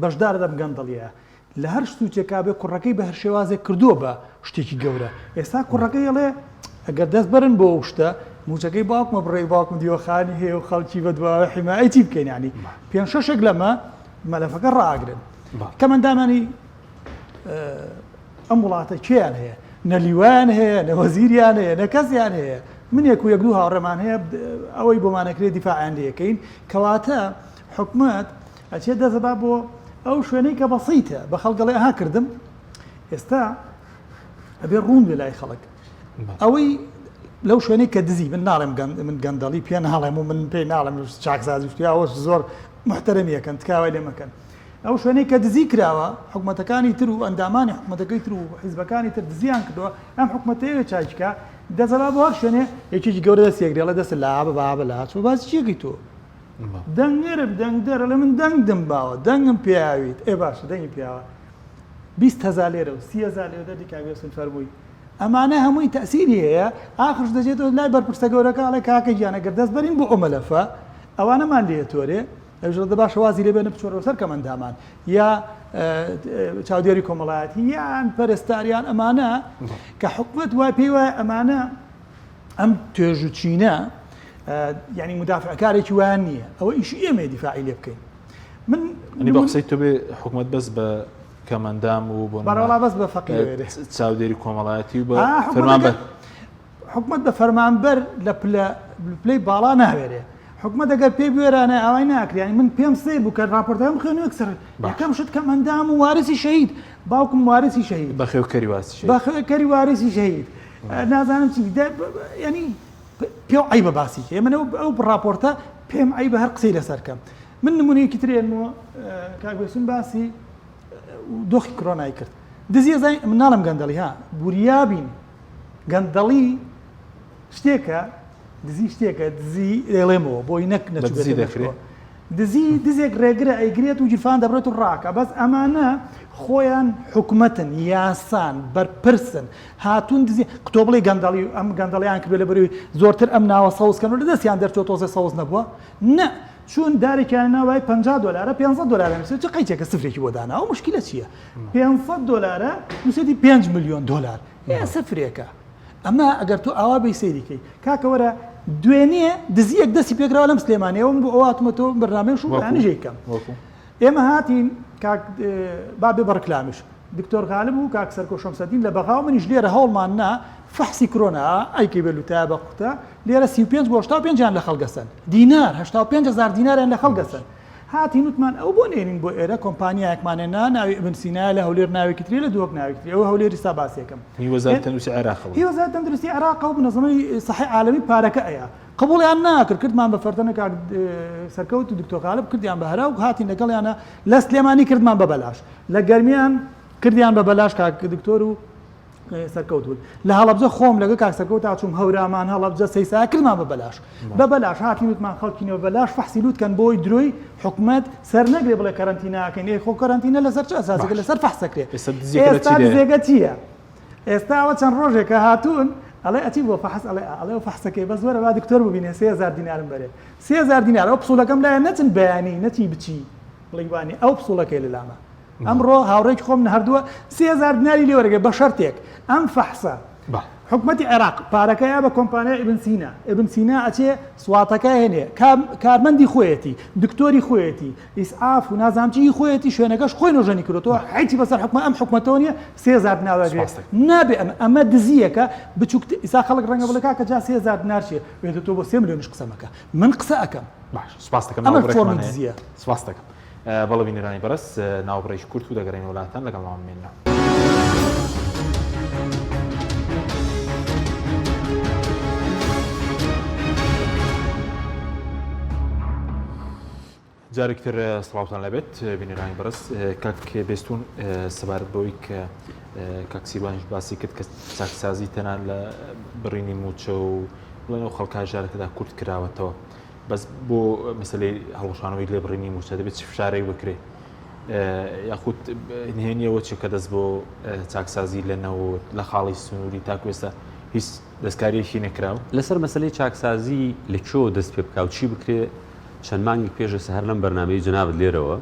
بەشدارە لەم گەندەڵیە لە هەر سوچێکا بێ کوڕەکەی بە هەر شێوازێک کردووە بە شتێکی گەورە ئێستا کوڕەکەی ئەڵێ ئەگەر دەست بەرن بۆ ئەو شتە موچەکەی باوکمە بڕێ باوکم دیوەخانی هەیە و خەڵکی بە دواوە حیمایەتی چی بکەین ینی پێنج شەشێک لەمە مەلەفەکە ڕاگرن کەمەندامانی ئەم وڵاتە کێیان هەیە نە لیوایان هەیە نە وەزیریان هەیە نە کەسیان هەیە من یەک و یەک دوو هاوڕێمان هەیە ئەوەی بۆمانەکرێت دیفاعیان لەکەین کەواتە حکومت ئەچێت دەست ئەبا بۆ ئەو شوێنەی کە بەسیتە بە خەڵک دەڵێ ئەها کردم ئێستا ئەبێ ڕوون بێ لای خەڵک ئەوەی لەو شوێنەی کە دزی من ناڵێم من گەندەڵی پێ ناڵێم و من پێی ناڵێم چاکسازی شتی ئەوەش زۆر محتەرەمیەکەن تکاوای لێ مەکەن ئەو شوێنەی کە دزی کراوە حکومەتەکانی تر و ئەندامانی حکومەتەکەی تر و حیزبەکانی تر دزیان کردووە ئەم حکومەتەیە چاکیکە دەزەبا بۆ هەر شوێنێ یەکێکی گەورە دەستێک دێڵێ دەست لا بە بابە لا چۆ باسی چیەکەی تۆ دەنگەرە دەنگدەر ئەڵێ من دەنگم باوە دەنگم پیاویت ئێ باشە دەنگی پیاوە 20 هەزار لێرە و 30 هەزار لێرە دەردی کاک بێسون فەرمووی ئەمانە هەمووی تەسیری هەیە ئاخرش دەچێتەوە لای بەرپرسە گەورەکە ئەڵێ کاکە گیان ئەگەر دەست بەرین بۆ ئەو مەلەفە ئەوانەمان لێ تۆرێ ئەویش دەڵێ باشە وازی لێ بێنە بچۆرەوە سەر کەمەندامان یا چاودێری کۆمەڵایەتی یان پەرستاریان ئەمانە کە حکومت وای پێی وایە ئەمانە ئەم توێژ و چینە یعنی مدافعکارێکی وایان نییە ئەوە ئیشی ئێمەیە دیفاعی لێ بکەین من ئەنی بە قسەی تۆ بێ حکومەت بەس بە کەمەندام و بۆ بەڕەڵا بەس بە فەقیر چاودێری کۆمەڵایەتی و بە فەرمانبەر حکومەت بە فەرمانبەر لە پلە پلەی باڵا ناوێرێ حکومەت ئەگەر پێی بوێرانە ئاوای ناکرێ یانی من پێم سەیر بوو کە ڕاپۆرتەکەم خوێن یەکسەر یەکەم شت کەم ئەندام و وارسی شەهید باوکم وارسی شەهید بەخێوکەری وارسی شەهید بەخێوکەری وارسی شەهید نازانم چی ینی پێ عیبە باسی کە من ئەو ڕاپۆرتە پێم عیبە هەر قسەی لەسەر کەم من نمونەیەکی ترێنمەوە کاک بێسون باسی دۆخی کرۆنای کرد دزیە زای من ناڵم گەندەڵی ها بوریابین گەندەڵی شتێکە دزی شتێکە دزی ئێڵێمەوە بۆی نەک نەچوو دەکرێت دزی دزێک ڕێگرە ئەیگرێت و گیرفان دەبڕێت و ڕاکە بەس ئەمانە خۆیان حکومەتن یاسان بەرپرسن هاتوون دزی تۆ بڵێ گەندەڵی ئەم گەندەڵیان کردوە لە بەرەوەی زۆرتر ئەم ناوە سەوز کەن و لە دەستیان دەرچوە تۆزێ سەوز نەبووە نە چون دارێکیان ناوای 50 دلارە 500 دلارە نووسێت چ قەیچێکە سفرێکی بۆ دانا ئەو مشکلە چییە 500 دلارە نووسێتی 5 میلیۆن دلار ئێ سفرێکە ئەمە ئەگەر تۆ ئاوا بێی سەیری کەی کاکە وەرە دوێنێ دزیەک دەستی پێکراوە لەم سلێمانیەوە من بۆ ئەوە هاتومە تۆ بەرنامەی شو بەیانیش کەم ئێمە هاتین کاک با بێ بە ڕکلامیش دکتۆر غالب و کاک سەرکۆ شەمسەدین لە بەغا و منیش لێرە هەوڵمان نا فەحسی کرۆنا ئەیکەی بە لوتایە بە قوتە لێرە 35 بۆ 85 یان لە خەڵگەسەن دینار 85 هزار دیناریان لە خەڵگەسەن. هاتین وتمان ئەو بۆ نێنین بۆ ئێرە کۆمپانیایەکمان هێنا ناوی ئبن سینایە لە هەولێر ناوێکی تری لە دهۆک ناوێکی تری ئەوە هەولێر ئیستا باسیەکەم هی وەزارەتی تەندروستی عێراقە هی وەزارەتی تەندروستی عێراقە و منەزەمەی سەحی عالەمی پارەکە ئەیا قبوڵیان ناکرد کردمان بە فەردەنە کاک سەرکەوت و دکتۆر غالب کردیان بە هەرا و هاتین لەگەڵیانە لە سلێمانی کردمان بە بەلاش لە گەرمیان کردیان بە بەلاش کاک دکتۆر و سەرکەوت بوون لە هەڵەبجە خۆم لەگە کاک سەرکەوت تا چووم هەورامان هەڵەبجە سەیسا کردمان بە بەلاش بە بەلاش هاتین وتمان خەڵکینەوە بەلاش فەحسی لوت کەن بۆی درۆی حکومەت سەر نەگرێ بڵێ کەرەنتینە ئەکەین ئێ خۆ کەرەنتینە لەسەر چ ئەساسێکە لەسەر فەحس ئەکرێ ئێستا دزیەکە لە ئێستا چی دێ؟ دزێکە چییە ئێستا ئەوە چەند ڕۆژێکە هاتوون ئەڵێ ئەچی بۆ فەحس ئەڵێ ئا ئەڵێ ئەو فەحسەکەی بەس وەرە با دکتۆر ببینێ 3000 دینارم بەرێ 3000 دینار ئەو پسوولەکەم لایە نەچن بەیانی نەچی بچی بڵێی وانێ ئەو پسوولەکەی لەلامە ئەمڕۆ هاوڕێکی خۆم نهردووە 3000 دیناری لێ وەرەگرێ بە شەرتێک ئەم فەحسە حکومەتی عێراق پارەکە یا بە کۆمپانیای ئیبن سینا ئیبن سینا ئەچێ سواتەکە هێنێ کارمەندی خۆیەتی دکتۆری خۆیەتی ئیسعاف و نازانم چی خۆیەتی شوێنەکەش خۆی نۆژەنی کردووە هیچی بەسەر حکومە ئەم حکومەتەوە نییە 3000 دینار وەرگرێ نابێ ئەمە ئەمە دزیەکە بچوک ئیسا خەڵک ڕەنگە بڵێ کاکە جا 3000 دینار چیە وێ تۆ بۆ 3 ملیۆنیش قسە مەکە من قسە ئەکەم باش سپاس دەکەم ئەمە فۆرمی دزیە سپاس دەکەم بەڵێ بینەرانی بەڕێز ناوبڕێکی کورت و دەگەڕێینەوە لاتان لەگەڵمان بمێننەوە. جارێکی تر سڵاوتان لەبێت بینەرانی بەڕێز کاک بێستون سەبارەت بەوەی کە کاک سیروانیش باسی کرد کە چاکسازی تەنها لە بڕینی مووچە و بڵێن ئەو خەڵکە ژارەکەدا کورت کراوەتەوە بەس بۆ مەسلەی هەڵوەشانەوەی لێبڕینی مووچە دەبێت چ فشارێک بکرێت یاخود نهێنیەوە چی کە دەست بۆ چاکسازی لە نەوت لە خاڵی سنووری تاکو ئێستا هیچ دەستکاریەکی نەکراو. لەسەر مەسەلەی چاکسازی لە کوێوە دەست پێ بکا و چی بکرێ چەند مانگێک پێش ئێستا هەر لەم بەرنامەی جەنابت لێرەوە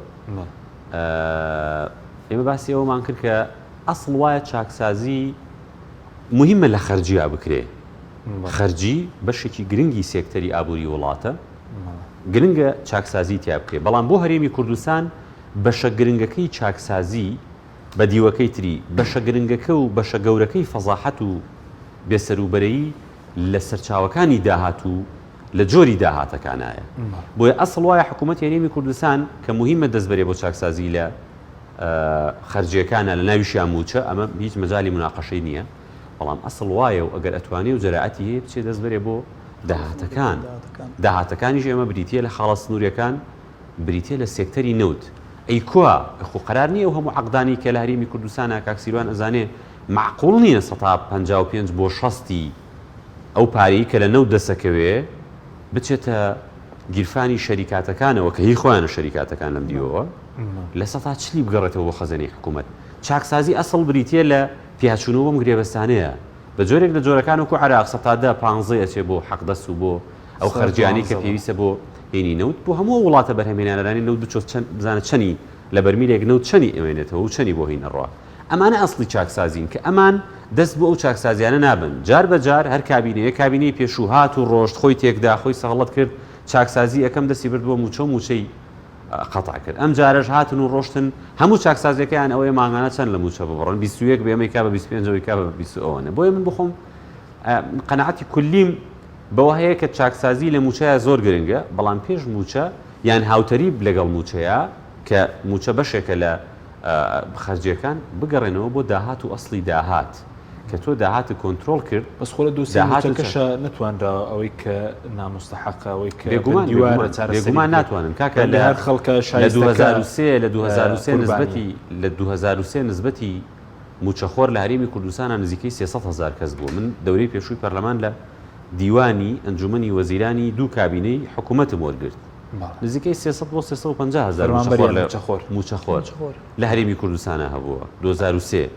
ئێمە باسی ئەوەمان کرد کە ئەسڵ وایە چاکسازی مهمە لە خەرجیا بکرێ خەرجی بەشێکی گرنگی سێکتەری ئابووری وڵاتە، گرنگە چاکسازی تیا بکرێت، بەڵام بۆ هەرێمی کوردستان بەشە گرنگەکەی چاکسازی بە دیوەکەی تری بەشە گرنگەکە و بەشە گەورەکەی فەزاحەت و بێسەروبەرەیی لە سەرچاوەکانی داهات و لە جۆری داهاتەکانایە. بۆیە ئەسڵ وایە حکوومەتی هەرێمی کوردستان کە موهیمە دەستبەرێ بۆ چاکسازی لە خەرجییەکانا لە ناویشیا مووچە، ئەمە هیچ مەجالی موناقەشەی نییە. بەڵام ئەسڵ وایە و ئەگەر ئەتوانێ و جەرائەتی هەیە بچێ دەست بەرێ بۆ داهاتەکان، داهاتەکانیش ئێمە بریتییە لە خاڵە سنووریەکان، بریتییە لە سێکتەری نەوت. ئەی کوا؟ خۆ قەرار نییە ئەو هەموو عەقدانەی کە لە هەرێمی کوردستانا کاک سیروان ئەزانێ مەعقوڵ نییە سەتا 55 بۆ شەستی ئەو پارەی کە لە نەوت دەسەکەوێ بچێتە گیرفانی شەریکاتەکانەوە کە هی خۆیانە شەریکاتەکان لەم دیوەوە لە سەتا چلی بگەڕێتەوە بۆ خەزێنەی حکوومەت. چاکسازی ئەسڵ بریتییە لە پیاچوونەوە بەم گرێبەستانەیە بە جۆرێک لە جۆرەکان وەکو عێراق سەتا دە پانزەی ئەچێ بۆ حەقدەست و بۆ ئەو خەرجیانەی کە پێویستە بۆ هینی نەوت بۆ هەموو ئەو وڵاتە بەرهەمهێنانەرانی نەوت بچۆ چەند بزانە چەنی لە بەرمیلێک نەوت چەنی ئەمێنێتەوە و چەنی بۆ هین ئەڕوا ئەمانە ئەسڵی چاکسازین کە ئەمان دەست بۆ ئەو چاکسازیانە نابن جار بە جار هەر کابینەیە کابینەی پێشوو هات و ڕۆشت خۆی تێکدا خۆی سەغڵەت کرد چاکسازی ئەکەم دەستی برد بۆ موچە و موچەی قەتع کرد ئەم جارەش هاتن و ڕۆشتن هەموو چاکسازیەکەیان ئەوەیە مانگانە چەند لە موچە ببڕن 21 بێ ئەمەی کا بە 25 ئەوەی کا بە 20 ئەوەنە بۆیە من بخۆم قەناعەتی کلیم بەوە هەیە کە چاکسازی لە موچەیە زۆر گرنگە بەڵام پێش موچە یان هاوتەریب لەگەڵ موچەیە کە موچە بەشێکە لە خەرجیەکان بگەڕێنەوە بۆ داهات و ئەسڵی داهات کە تۆ داهاتت کۆنترۆڵ کرد، بەس خۆ لە دۆسیەی داهاتت مووچەکەشا نەتوانراوە ئەوەی کە ناموستەحەقە ئەوەی کە بێگومان بندیوارە بێگومان چارەسەری بێگومان بکرێت. ناتوانن کاکە لە لە هەر خەڵکە لە شایستەکە 2003 لە 2003 قوربانیە. نسبەتی لە 2003 نسبەتی مووچەخۆر لە هەرێمی کوردستانا نزیکەی 300 هەزار کەس بووە من دەورەی پێشووی پەرلەمان لە دیوانی ئەنجومەنی وەزیرانی دوو کابینەی حکوومەتم وەرگرت بەڵێ. نزیکەی 300 بۆ 350 هەزار فەرمانبەر مووچەخۆر یان لە مووچەخۆر؟ مووچەخۆر مووچەخۆر. لە هەرێمی کوردستانا هەبووە 2003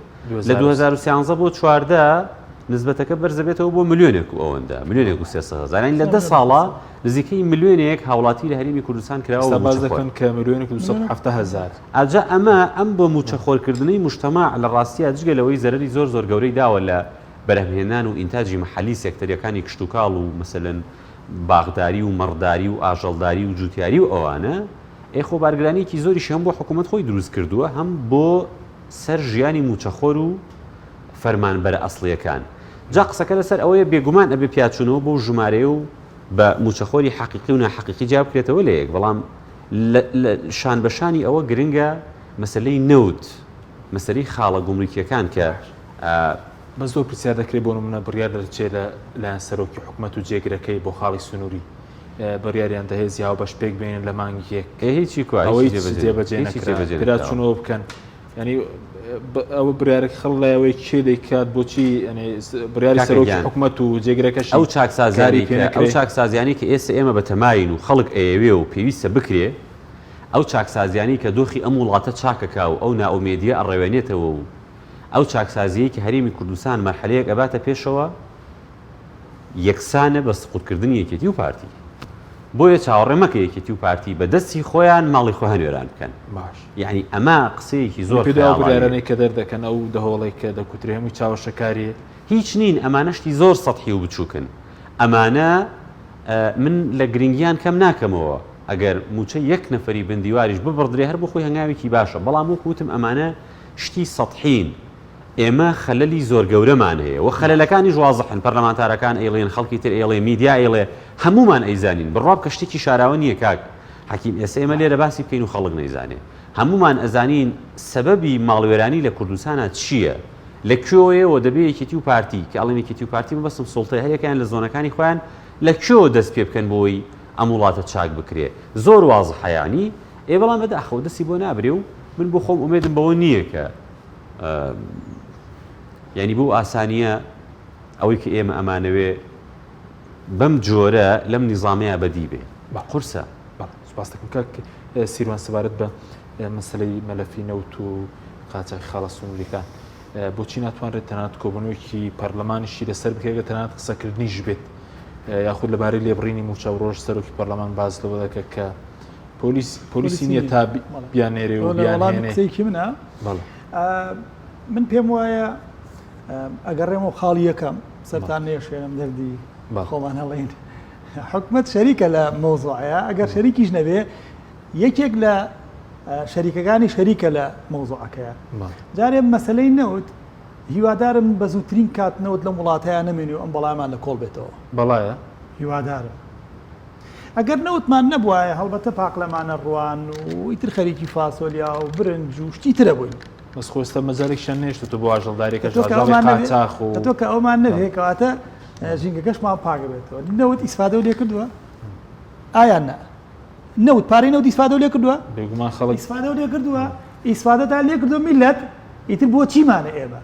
لە 2013 بۆ 14 نسبەتەکە بەرزەبێتەوە بۆ ملیۆنێک و ئەوەندە ملیۆنێک و 300 هەزار یانی لە دە ساڵە نزیکەی ملیۆنێک هاوڵاتی لە هەرێمی کوردستان کراوە ئێستا بە باس مووچەخۆر. دەکەن کە ملیۆنێک و 270 هەزار. ئەجا ئەمە ئەم بە مووچەخۆرکردنەی موجتەماع لە ڕاستیا جگە لەوەی زەرەری زۆر زۆر گەورەی داوە لە بەرهەمهێنان و ئینتاجی مەحەلی سێکتەریەکانی کشتوکاڵ و مەسەلەن باخداری و مەڕداری و ئاژەڵداری و جوتیاری و ئەوانە ئێ خۆ بارگرانیەکی زۆریشی هەم بۆ حکوومەت خۆی دروست کردووە هەم بۆ سەر ژیانی مووچەخۆر و فەرمانبەرە ئەسڵیەکان. جا قسەکە لەسەر ئەوەیە بێگومان ئەبێ پیاچوونەوە بەو ژمارەیە و بە مووچەخۆری حەقیقی و ناحەقیقی جیا بکرێتەوە لە یەک، بەڵام لە شان بە شانی ئەوە گرنگە مەسەلەی نەوت، مەسەلەی خاڵە گومرکییەکان کە. بەس زۆر پرسیار دەکرێت بۆ نمونە بڕیار دەرچێت لە لایەن سەرۆکی حکومەت و جێگرەکەی بۆ خاڵی سنووری بڕیاریان دە هێزی هاوبەش پێک بێنن لە مانگی یەک ئێ هیچی کوا ئەوەی هیچی جێبەجێ جێبەجێ نەکرا جێبەجێ نەکراوە. پێداچوونەوە بکەن ینی ئەوە بڕیارێک خەڵ لایەوەی کێ دەیکات بۆچی ینی بڕیاری کاکە سەرۆکی گیان حکومەت و جێگرەکەشی ئەو کاری چاکسازیانەی پێ کە ئەو نەکرێ. چاکسازیانەی کە ئێستا ئێمە بەتەماین و خەڵک ئەیەوێ و پێویستە بکرێ ئەو چاکسازیانەی کە دۆخی ئەم وڵاتە چاکەکا و ئەو نائومێدیە ئەڕەوێنێتەوە و ئەو چاکسازیەی کە هەرێمی کوردستان مەرحەلەیەک ئەباتە پێشەوە یەکسانە بە سقوتکردنی یەکێتی و پارتی. بۆیە چاوەڕێ مەکە یەکێتی و پارتی بە دەستی خۆیان ماڵی خۆیان وێران بکەن. باش. یەعنی ئەمە قسەیەکی زۆر پێت وایە ئەو خەیاڵاویە. بڕیارانەی کە دەردەکەن ئەو دەهۆڵەی کە دەکوترێ هەمووی چاوەشەکارییە؟ هیچ نین، ئەمانە شتی زۆر سەتحی و بچووکن. ئەمانە من لە گرنگیان کەم ناکەمەوە، ئەگەر مووچەی یەک نەفەری بن دیواریش ببڕدرێ هەر بۆ خۆی هەنگاوێکی باشە، بەڵام وەکو وتم ئەمانە شتی سەتحین. ئێمە خەلەلی زۆر گەورەمان هەیە و خەلەلەکانیش وازحن، پەرلەمانتارەکان ئەیڵێن، خەڵکی تر ئەیڵێ، میدیا ئەیڵێ، هەموومان ئەیزانین، بڕوا بکە شتێکی شاراوە نییە کاک حەکیم، ئێستا ئێمە لێرە باسی بکەین و خەڵک نەیزانێ، هەموومان ئەزانین سەبەبی ماڵوێرانی لە کوردستانا چییە، لە کوێوەیە و دەبێ یەکێتی و پارتی، کە ئەڵێم یەکێتی و پارتی مەبەستم سوڵتەیە، هەریەکەیان لە زۆنەکانی خۆیان لە کوێوە دەست پێ بکەن بۆی ئەم وڵاتە چاک بکرێ، زۆر وازحە یانی، ئێ بەڵام بەداخەوە دەستی بۆ نابرێ و من بۆ خۆم ئومێدم بەوە نییە کە یانی بەو ئاسانییە ئەوەی کە ئێمە ئەمانەوێ بەم جۆرە لەم نیزامەیە بەدی بێ قورسە. سپاس دەکەم کاک سیروان سەبارەت بە مەسەلەی مەلەفی نەوت و قاچاخی خاڵە سنووریەکان بۆچی ناتوانرێت تەنانەت کۆبوونەوەیەکی پەرلەمانیشی لەسەر بکرێت تەنانەت قسەکردنیش بێت یاخود لەبارەی لێبڕینی مووچە و ڕۆژ سەرۆکی پەرلەمان باس لەوە دەکات کە پۆلیس پۆلیسی نییە تا بیاننێرێ و بیانهێنێ. قسەیەکی منە من پێم وایە ئەگەڕێمەوە خاڵی یەکەم سەرتان نێشێنم دەردی خۆمان هەڵێن حکومت شەریکە لە مەوزوعەیە ئەگەر شەریکیش نەبێ یەکێک لە شەریکەکانی شەریکە لە مەوزوعەکەیە جارێ مەسلەی نەوت هیوادارم بە زووترین کات نەوت لەم وڵاتەیە نەمێنی و ئەم بەڵامان لە کۆڵ بێتەوە بەڵایە هیوادارم ئەگەر نەوتمان نەبوایە هەڵبەتە پاقلەمانە ڕوان و ئیتر خەریکی فاسۆلیا و برنج و شتی ترە بووین. بەس خۆ ئێستا مەجالێکیشیان نەهێشتۆتەوە بۆ ئاژەڵداری کە ئاژەڵی قاچاخ و. تۆ کە ئەومان نەبێ کەواتە ژینگەکەشمان پاک بێتەوە. نەوت ئیسفادەو لێ کردووە؟ ئایا نا؟ نەوت پارەی نەوت ئیسفادەو لێ کردووە؟ بێگومان خەڵک ئیسفادەو لێ کردووە؟ ئیسفادەتان لێ کردووە میللەت ئیتر بۆ چیمانە ئێمە؟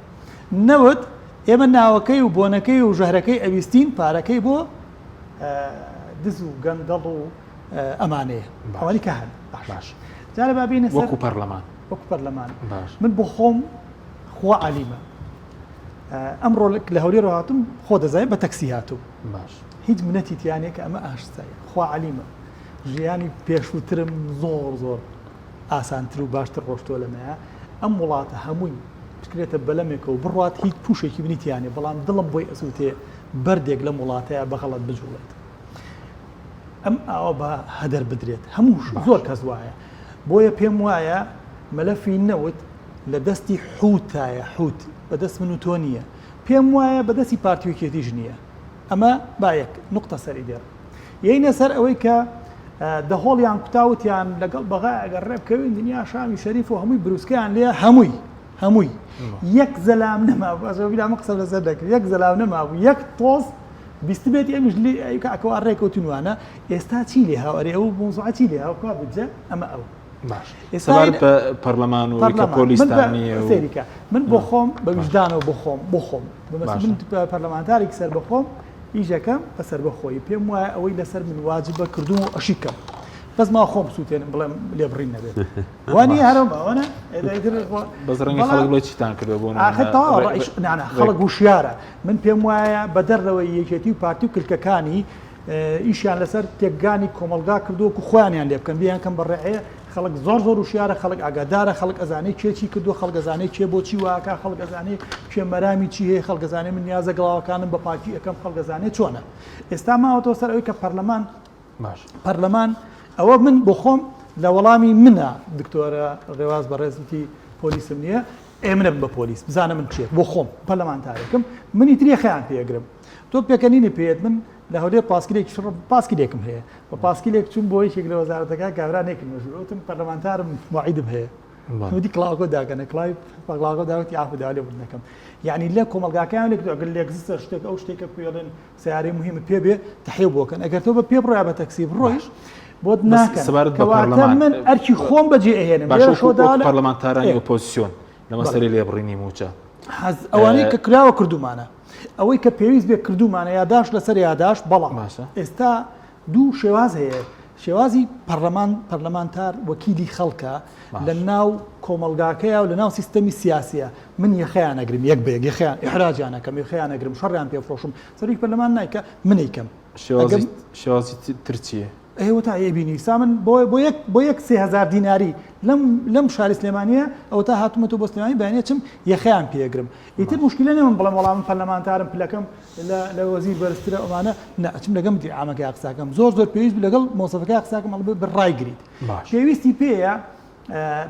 نەوت ئێمە ناوەکەی و بۆنەکەی و ژەهرەکەی ئەویستین پارەکەی بۆ دز و گەندەڵ و ئەمانەیە ئەوانی کە هەن باش جارە با بینە وەکو پەرلەمان وەکو پەرلەمان من بۆ خۆم خوا عالیمە ئەمڕۆ لە هەولێر هاتم خۆ دەزای بە تەکسی هاتوو باش هیچ منەتی تیانە کە ئەمە ئاشتایە خوا عالیمە ژیانی پێشووترم زۆر زۆر ئاسانتر و باشتر ڕۆشتووە لەمەیە ئەم وڵاتە هەمووی بکرێتە بەلەمێکەوە بڕوات هیچ پوشێکی منی تیانێ بەڵام دڵم بۆی ئەسووتێ بەردێک لەم وڵاتەیا بە غەڵەت بجوڵێت ئەم ئاوە بە هەدەر بدرێت هەموو زۆر کەس وایە بۆیە پێم وایە مەلەفی نەوت لە دەستی حوتایە حوت بەدەست من و تۆ نییە پێم وایە بەدەستی پارتی یەکێتیش نییە ئەمە با یەک نقطە سەری دێڕ یەینە سەر ئەوەی کە دەهۆڵیان کوتاوتیان لەگەڵ بەغا ئەگەر ڕێ بکەوین دنیا شامی شەریف و هەمووی بروسکەیان لێ هەمووی هەمووی یەک زەلام نەمابوو ئەزۆ بیرا من قسەم لەسەر دەکرد یەک زەلام نەمابوو یەک تۆز بیستبێتی ئەمیش لێ ئەی کاکەوە ڕێکەوتن وانە ئێستا چی لێ هاو ئەرێ ئەو مۆزوعە چی لێ هاو کوا بودجە ئەمە ئەو باش سەبارەت بە پەرلەمان و کە پۆلیستان نییە و سەیریکە من بۆ خۆم بە ویژدانەوە بۆ خۆم بۆ خۆم من پەرلەمانتارێکی سەر بەخۆم ئیشەکەم بە سەربەخۆیی پێم وایە ئەوەی لەسەر من واجبە کردوم و ئەشی کەم بەس ما خۆم سووتێنم بڵێم لێبڕین نەبێت وانی هەرم ئەوەنە بەس ڕەنگە خەڵک بڵێ چیتان کردووە بۆ ئاخر تەواو ڕئیش نانا خەڵک وشیارە من پێم وایە بەدەر لەوەی یەکێتی و پارتی و کلکەکانی ئیشیان لەسەر تێکگانی کۆمەڵگا کردووە و خۆیانیان لێ بکەن بیان کەم بە ڕێعەیە خەڵک زۆر زۆر وشیارە خەڵک ئاگادارە خەڵک ئەزانێ کێ چی کردووە خەڵک ئەزانێ کێ بۆچی واکا خەڵک ئەزانێ کێ مەرامی چی هەیە خەڵک ئەزانێ من نیازە گڵاوەکانم بە پاکی ئەکەم خەڵک ئەزانێ چۆنە ئێستا ماوەتەوە سەر ئەوەی کە پەرلەمان باش پەرلەمان ئەوە من بۆ خۆم لە وەڵامی منە دکتۆرە ڕێواز بەڕێز وتی پۆلیسم نییە. ئێ منە بم بە پۆلیس بزانە من کێ بۆ خۆم پەرلەمانتارێکم منی تر یەخەیان پێ ئەگرم تۆ پێکەنینی پێیەت من لە هەولێر پاسکیلێکی شڕ پاسکیلێکم هەیە بە پاسکیلێک چوون بۆ یەکێک لە وەزارەتەکە کابرا نەیکردمە ژوور وتم پەرلەمانتارم مواعیدم هەیە وتی کڵاوەکە داکەنە کڵاوی کڵاوەکە داوتی عافو داوا لێبوردن دەکەم یعنی لە کۆمەڵگاکەیان لێک ئەگەر لێکزستە شتێک ئەو شتێکە پێڵێن سیارەی مهمت پێ بێ تەحیە بۆکەن ئەگەر تۆ بە پێ بڕۆی بە تەکسی بڕۆیش بۆت ناکەن سەبارەت بە کەواتە پەرلەمان من ئەرکی خۆم بەجێ ئەهێنم باشە لێرە وەکو شۆدا وەکو لە پەرلەمانتارانی ئێ. ئۆپۆزسیۆن لە مەسەلەی لێبڕینی مووچە حەز ئەوانەی کە کراوە کردومانە ئەوەی کە پێویست بێ کردومانە یاداشت لەسەر یاداشت بەڵام باشە. ئێستا دوو شێواز هەیە شێوازی پەرلەمان پەرلەمانتار وەکیلی خەڵکە لە ناو کۆمەڵگاکەیا و لە ناو سیستەمی سیاسیە من یەخەیان ئەگرم یەک بە یەک یەخەیان ئیحراجیان ئەکەم یەخەیان ئەگرم شەڕیان پێ فرۆشم سەرۆکی پەرلەمان نایکا من ئەیکەم شێوازی شێوازی تر چییە؟ ئێوە تا ئەیبینی سا من بۆ بۆ یەک بۆ یەک 3000 دیناری لەم لەم شاری سلێمانیە ئەوە تا هاتومەتەوە بۆ سلێمانی بەیانی ئەچم یەخەیان پێ ئەگرم ئیتر موشکیلە نیە من بڵێم وەڵا من پەرلەمانتارم پلەکەم لە لە وەزیر بەرزترە ئەمانە نا ئەچم لەگەڵ مدیر عامەکەیا قسەکەم زۆر زۆر پێویست بوو لەگەڵ مۆزەفەکەیا قسەکەم ئەڵێ بە ڕایگریت باش. پێویستی پێیە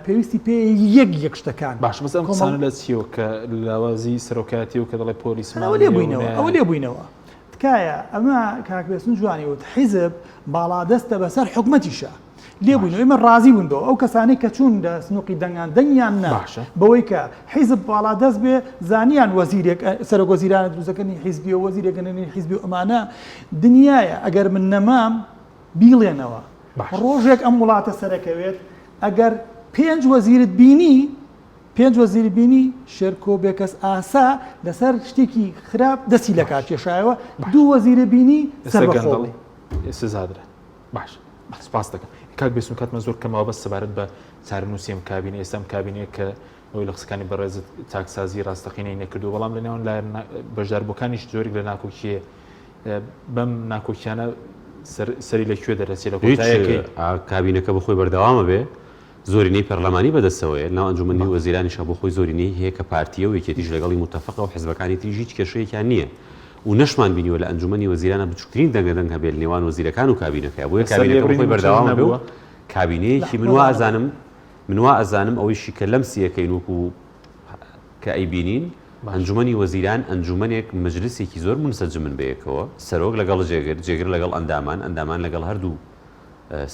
پێویستی پێ یەک یەک شتەکان باش بەس ئەم قسانە لە چیەوە کە لاوازی سەرۆکایەتی و کە دەڵێ پۆلیسمان ئەوە لێ بووینەوە ئەوە لێ بووینەوە تکایە ئەمە کاک بێسن جوانی وت حیزب باڵادەستە بەسەر حکومەتیشە لێ بووین ئێمە ڕازی بوون بەوە ئەو کەسانەی کە چوون لە سنوقی دەنگان دەنگیان نا باشە. بەوەی کە حیزب باڵادەست بێ زانیان وەزیرێک سەرۆک وەزیرانە دروستەکەنی حیزبی و وەزیرێکەنی حیزبی و ئەمانە دنیایە ئەگەر من نەمام بیڵێنەوە باشە. ڕۆژێک ئەم وڵاتە سەرەکەوێت ئەگەر پێنج وەزیرت بینی پێنج وەزیری بینی شێرکۆ بێکەس ئاسا لەسەر شتێکی خراپ دەستی لەکار کێشایەوە دوو وەزیرە بینی ئێستا سەربەخۆ گەندەڵی سزادرا باش سپاس دەکەم کاک بێسون کاتمان زۆر کەمەوە بەس سەبارەت بە چارەنووسی ئەم کابینە ئێستا ئەم کابینەیە کە ئەوەی لە قسەکانی بەڕێزت چاکسازی ڕاستەقینەی نەکردو بەڵام لە نێوان لایەن بەشداربووەکانیش جۆرێک لە ناکۆکیە بەم ناکۆکیانە سەری لە کوێ دەرەچێت لە کۆتایەکەی کابینەکە بۆ خۆی بەردەوامە بێ زۆرینەی پەرلەمانی بەدەستەوەیە، لەناو ئەنجومەنی وەزیرانیشا بۆ خۆی زۆرینەی هەیە کە پارتییە و یەکێتیش لەگەڵی موتەفەقە و حزبەکانی تریش هیچ کێشەیەکیان نییە و نەشمان بینیوە لە ئەنجومەنی وەزیرانا بچوکترین دەنگەدەنگ هەبێ لە نێوان وەزیرەکان و کابینەکەیا بۆیە لەسەر کابینەکە بۆ لێبڕینی خۆی مووچەش بەردەوامە بێ و نەبووە؟ کابینەیەکی من وا ئەزانم من وا ئەزانم ئەوەیشی کە لەمسی ئەکەین وەکو کە ئەیبینین ئەنجومەنی وەزیران ئەنجومەنێک مەجلسێکی زۆر مونسەجمن بەیەکەوە سەرۆک لەگەڵ جێگر جێگر لەگەڵ ئەندامان ئەندامان لەگەڵ هەردوو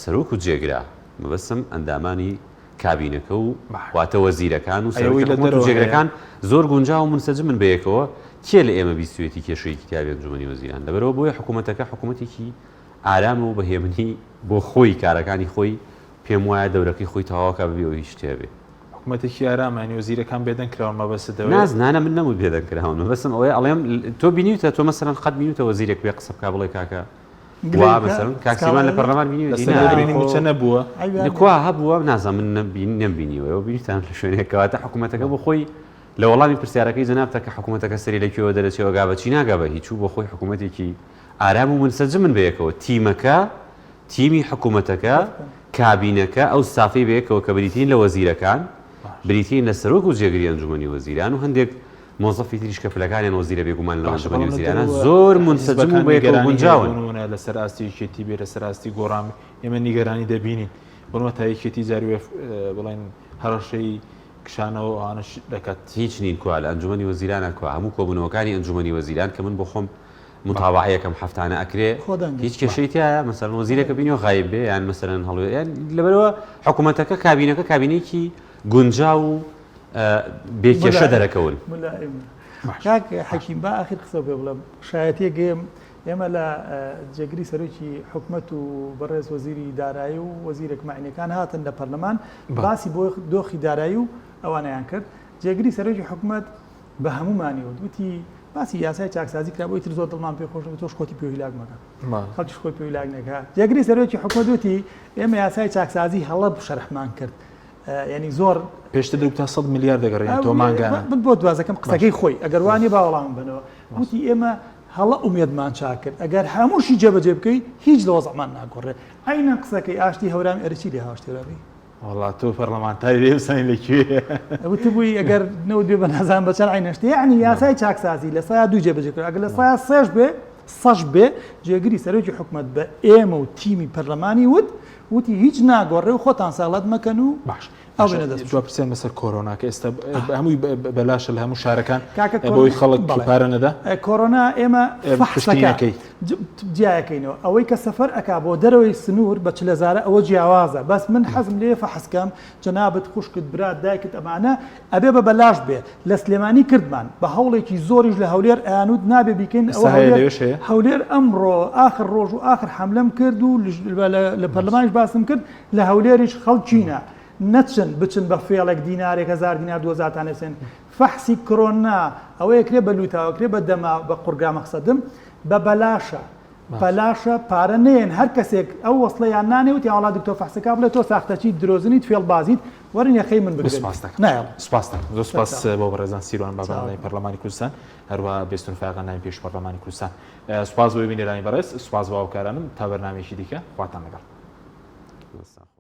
سەرۆک و جێگرە، مەبەستم ئەندامانی کابینەکە و واتە وەزیرەکان و سەرۆکی حکومەت و جێگرەکان زۆر گونجاو و مونسەجمن بەیەکەوە، کێ لە ئێمە بیستویەتی کێشەیەکی تیابێ ئەنجومەنی وەزیران؟ لەبەرئەوە بۆیە حکومەتەکە حکومەتێکی ئارامە و بە هێمنی بۆ خۆی کارەکانی خۆی پێم وایە دەورەکەی خۆی تەواوکا بەبێ ئەوەی هیچ شتێ هەبێ. حکومەتێکی ئارامە یانی وەزیرەکان بێدەنگ کراون مەبەستت ئەوەیە؟ ناز نانا من نەموت بێدەنگ کراون مەبەستم ئەوەیە ئەڵێم تۆ بینیوتە تۆ مەسەلەن قەت بینیوتە وەزیرێک بێ قسە بکا بڵێ کاکە وا مەسەلەن کاک سیروان لە پەرلەمان بینیوێتی لەسەر لێبڕینی مووچە نەبووە؟ کوا هەبووە نازانم من نەمبینی نەمبینیوە ئێوە بینیتان لە شوێنێک کەواتە حکوومەتەکە بۆ خۆی لە وەڵامی پرسیارەکەی جەنابتە کە حکوومەتەکە سەری لە کوێوە دەرەچێ و گا بە چی ناگا بە هیچ و بۆ خۆی حکوومەتێکی ئارام و منسەجمن بەیەکەوە تیمەکە تیمی حکوومەتەکە کابینەکە ئەو ستافەی بەیەکەوە کە بریتین لە وەزیرەکان بریتین لە سەرۆک و جێگری ئەنجومەنی وەزیران و هەندێک مۆزەفی تریش کە پلەکانیان وەزیرە بێگومان لە باشە ئەنجومەنی بەڵام لە وەزیرانە دەرەوە زۆر مونسەجم و حیزبەکان بەیەکەوە نیگەرانی هەیە بۆ گونجاون. نموونە لەسەر ئاستی یەکێتی بێ لەسەر ئاستی گۆڕان بێ ئێمە نیگەرانی دەبینین بۆ نموونە تا یەکێتی جاری وێ بڵێن هەڕەشەی کشانەوە ئەوانەش دەکات. هیچ نین کوا لە ئەنجومەنی وەزیرانە کوا هەموو کۆبوونەوەکانی ئەنجومەنی وەزیران کە من بۆ خۆم متابەعەیەکەم هەفتانە ئەکرێ خۆدەنگە. هیچ کێشەی تیایە مەسەلەن وەزیرێکە بینیوە غایب بێ یان مەسەلەن هەڵوێ یان لەبەرئەوە حکوومەتەکە کابینەکە کابینەیەکی گونجاو و بێ کێشە دەرەکەون. کاک حەکیم با ئاخیر قسە پێ بڵێم شایەتیەک گەیم ئێمە لە جێگری سەرۆکی حکومەت و بەڕێز وەزیری دارایی و وەزیرێک معنیەکان هاتن لە پەرلەمان باسی بۆ دۆخی دارایی و ئەوانیان کرد جێگری سەرۆکی حکومەت بە هەمومانی وت وتی باسی یاسای چاکسازی کرا بۆی تر زۆر دڵمان پێ خۆش تۆش خۆتی پێ هیلاک مەکە خەڵکیش خۆی پێ هیلاک نەکا جێگری سەرۆکی حکومەت وتی ئێمە یاسای چاکسازی هەڵە شەرحمان کرد یانی زۆر پێشتر دەگوترا سەد ملیار دەگەڕێنێتەوە مانگانە. من بۆ دوازەکەم قسەکەی خۆی ئەگەر وانیە با وەڵامم بەنەوە وتی ئێمە هەڵە ئومێدمان چاک کرد ئەگەر هەمووشی جێبەجێ بکەی هیچ لە وەزعمان ناگۆڕێ عەینەن قسەکەی ئاشتی هەورامی ئەرێ چی لێ ئاشتی هەورامی؟ وەڵا تۆ پەرلەمانتاری لێ بزانین لە کوێ وتبووی ئەگەر نەوت بێ بە نازانم بە چەند عەینەن شتێ یەعنی یاسای چاکسازی لە سەیا دوو جێبەجێ کرد ئەگەر لە سەیا سێش بێ سەش بێ جێگری سەرۆکی حکومەت بە ئێمە و تیمی پەرلەمانی وت وتی هیچ ناگۆڕێ و خۆتان سەغڵەت مەکەن و باش. ئەو بێنە دەست دوا پرسیار لەسەر کۆرۆنا کە ئێستا هەمووی بەلاشە لە هەموو شارەکان کاکە بۆی خەڵک پارە نەدا. کۆرۆنا ئێمە فەحسەکە جیایەکەینەوە ئەوەی کە سەفەر ئەکا بۆ دەرەوەی سنوور بە چلەزارە ئەوە جیاوازە بەس من حەزم لێ فەحسکەم جەنابت خوشکت برات دایکت ئەمانە ئەبێ بە بەلاش بێ لە سلێمانی کردمان بە هەوڵێکی زۆریش لە هەولێر ئەیانوت نابێ بیکەین ئەوە هەولێر ئەمڕۆ ئاخر ڕۆژ و ئاخر حەملەم کرد و لە پەرلەمانیش باسم کرد لە هەولێریش خەڵکینە نەچن بچن بە فێڵێک دینارێک هەزار دینار دوهەزارتان لێ بسێنن فەحسی کرۆنا ئەوەیە کرێ بە لوتاوە کرێ بە دەما بە قوڕگا مەخسەدم بە بەلاشە بەلاشە پارە نەیەن هەر کەسێک ئەو وەسڵەیان نانێ وتیان وەڵا دکتۆر فەحسەکە بڵێ تۆ ساختەچیت درۆزنیت فێڵبازیت وەرن یەخەی من بگرن سپاس دەکەم نایەڵم سپاس دەکەم زۆر سپاس سەرچاوە. بۆ بەڕێزان سیروان بابان چاوەکەم. ئەندامی پەرلەمانی کوردستان هەروەها بێستون فایەق ئەندامی پێشووی پەرلەمانی کوردستان سپاس بۆ بینەرانی بەڕێز سپاس بۆ هاوکارانم تا بەرنامەیەکی دیکە خواتان لەگەڵ. دەستتان خۆش.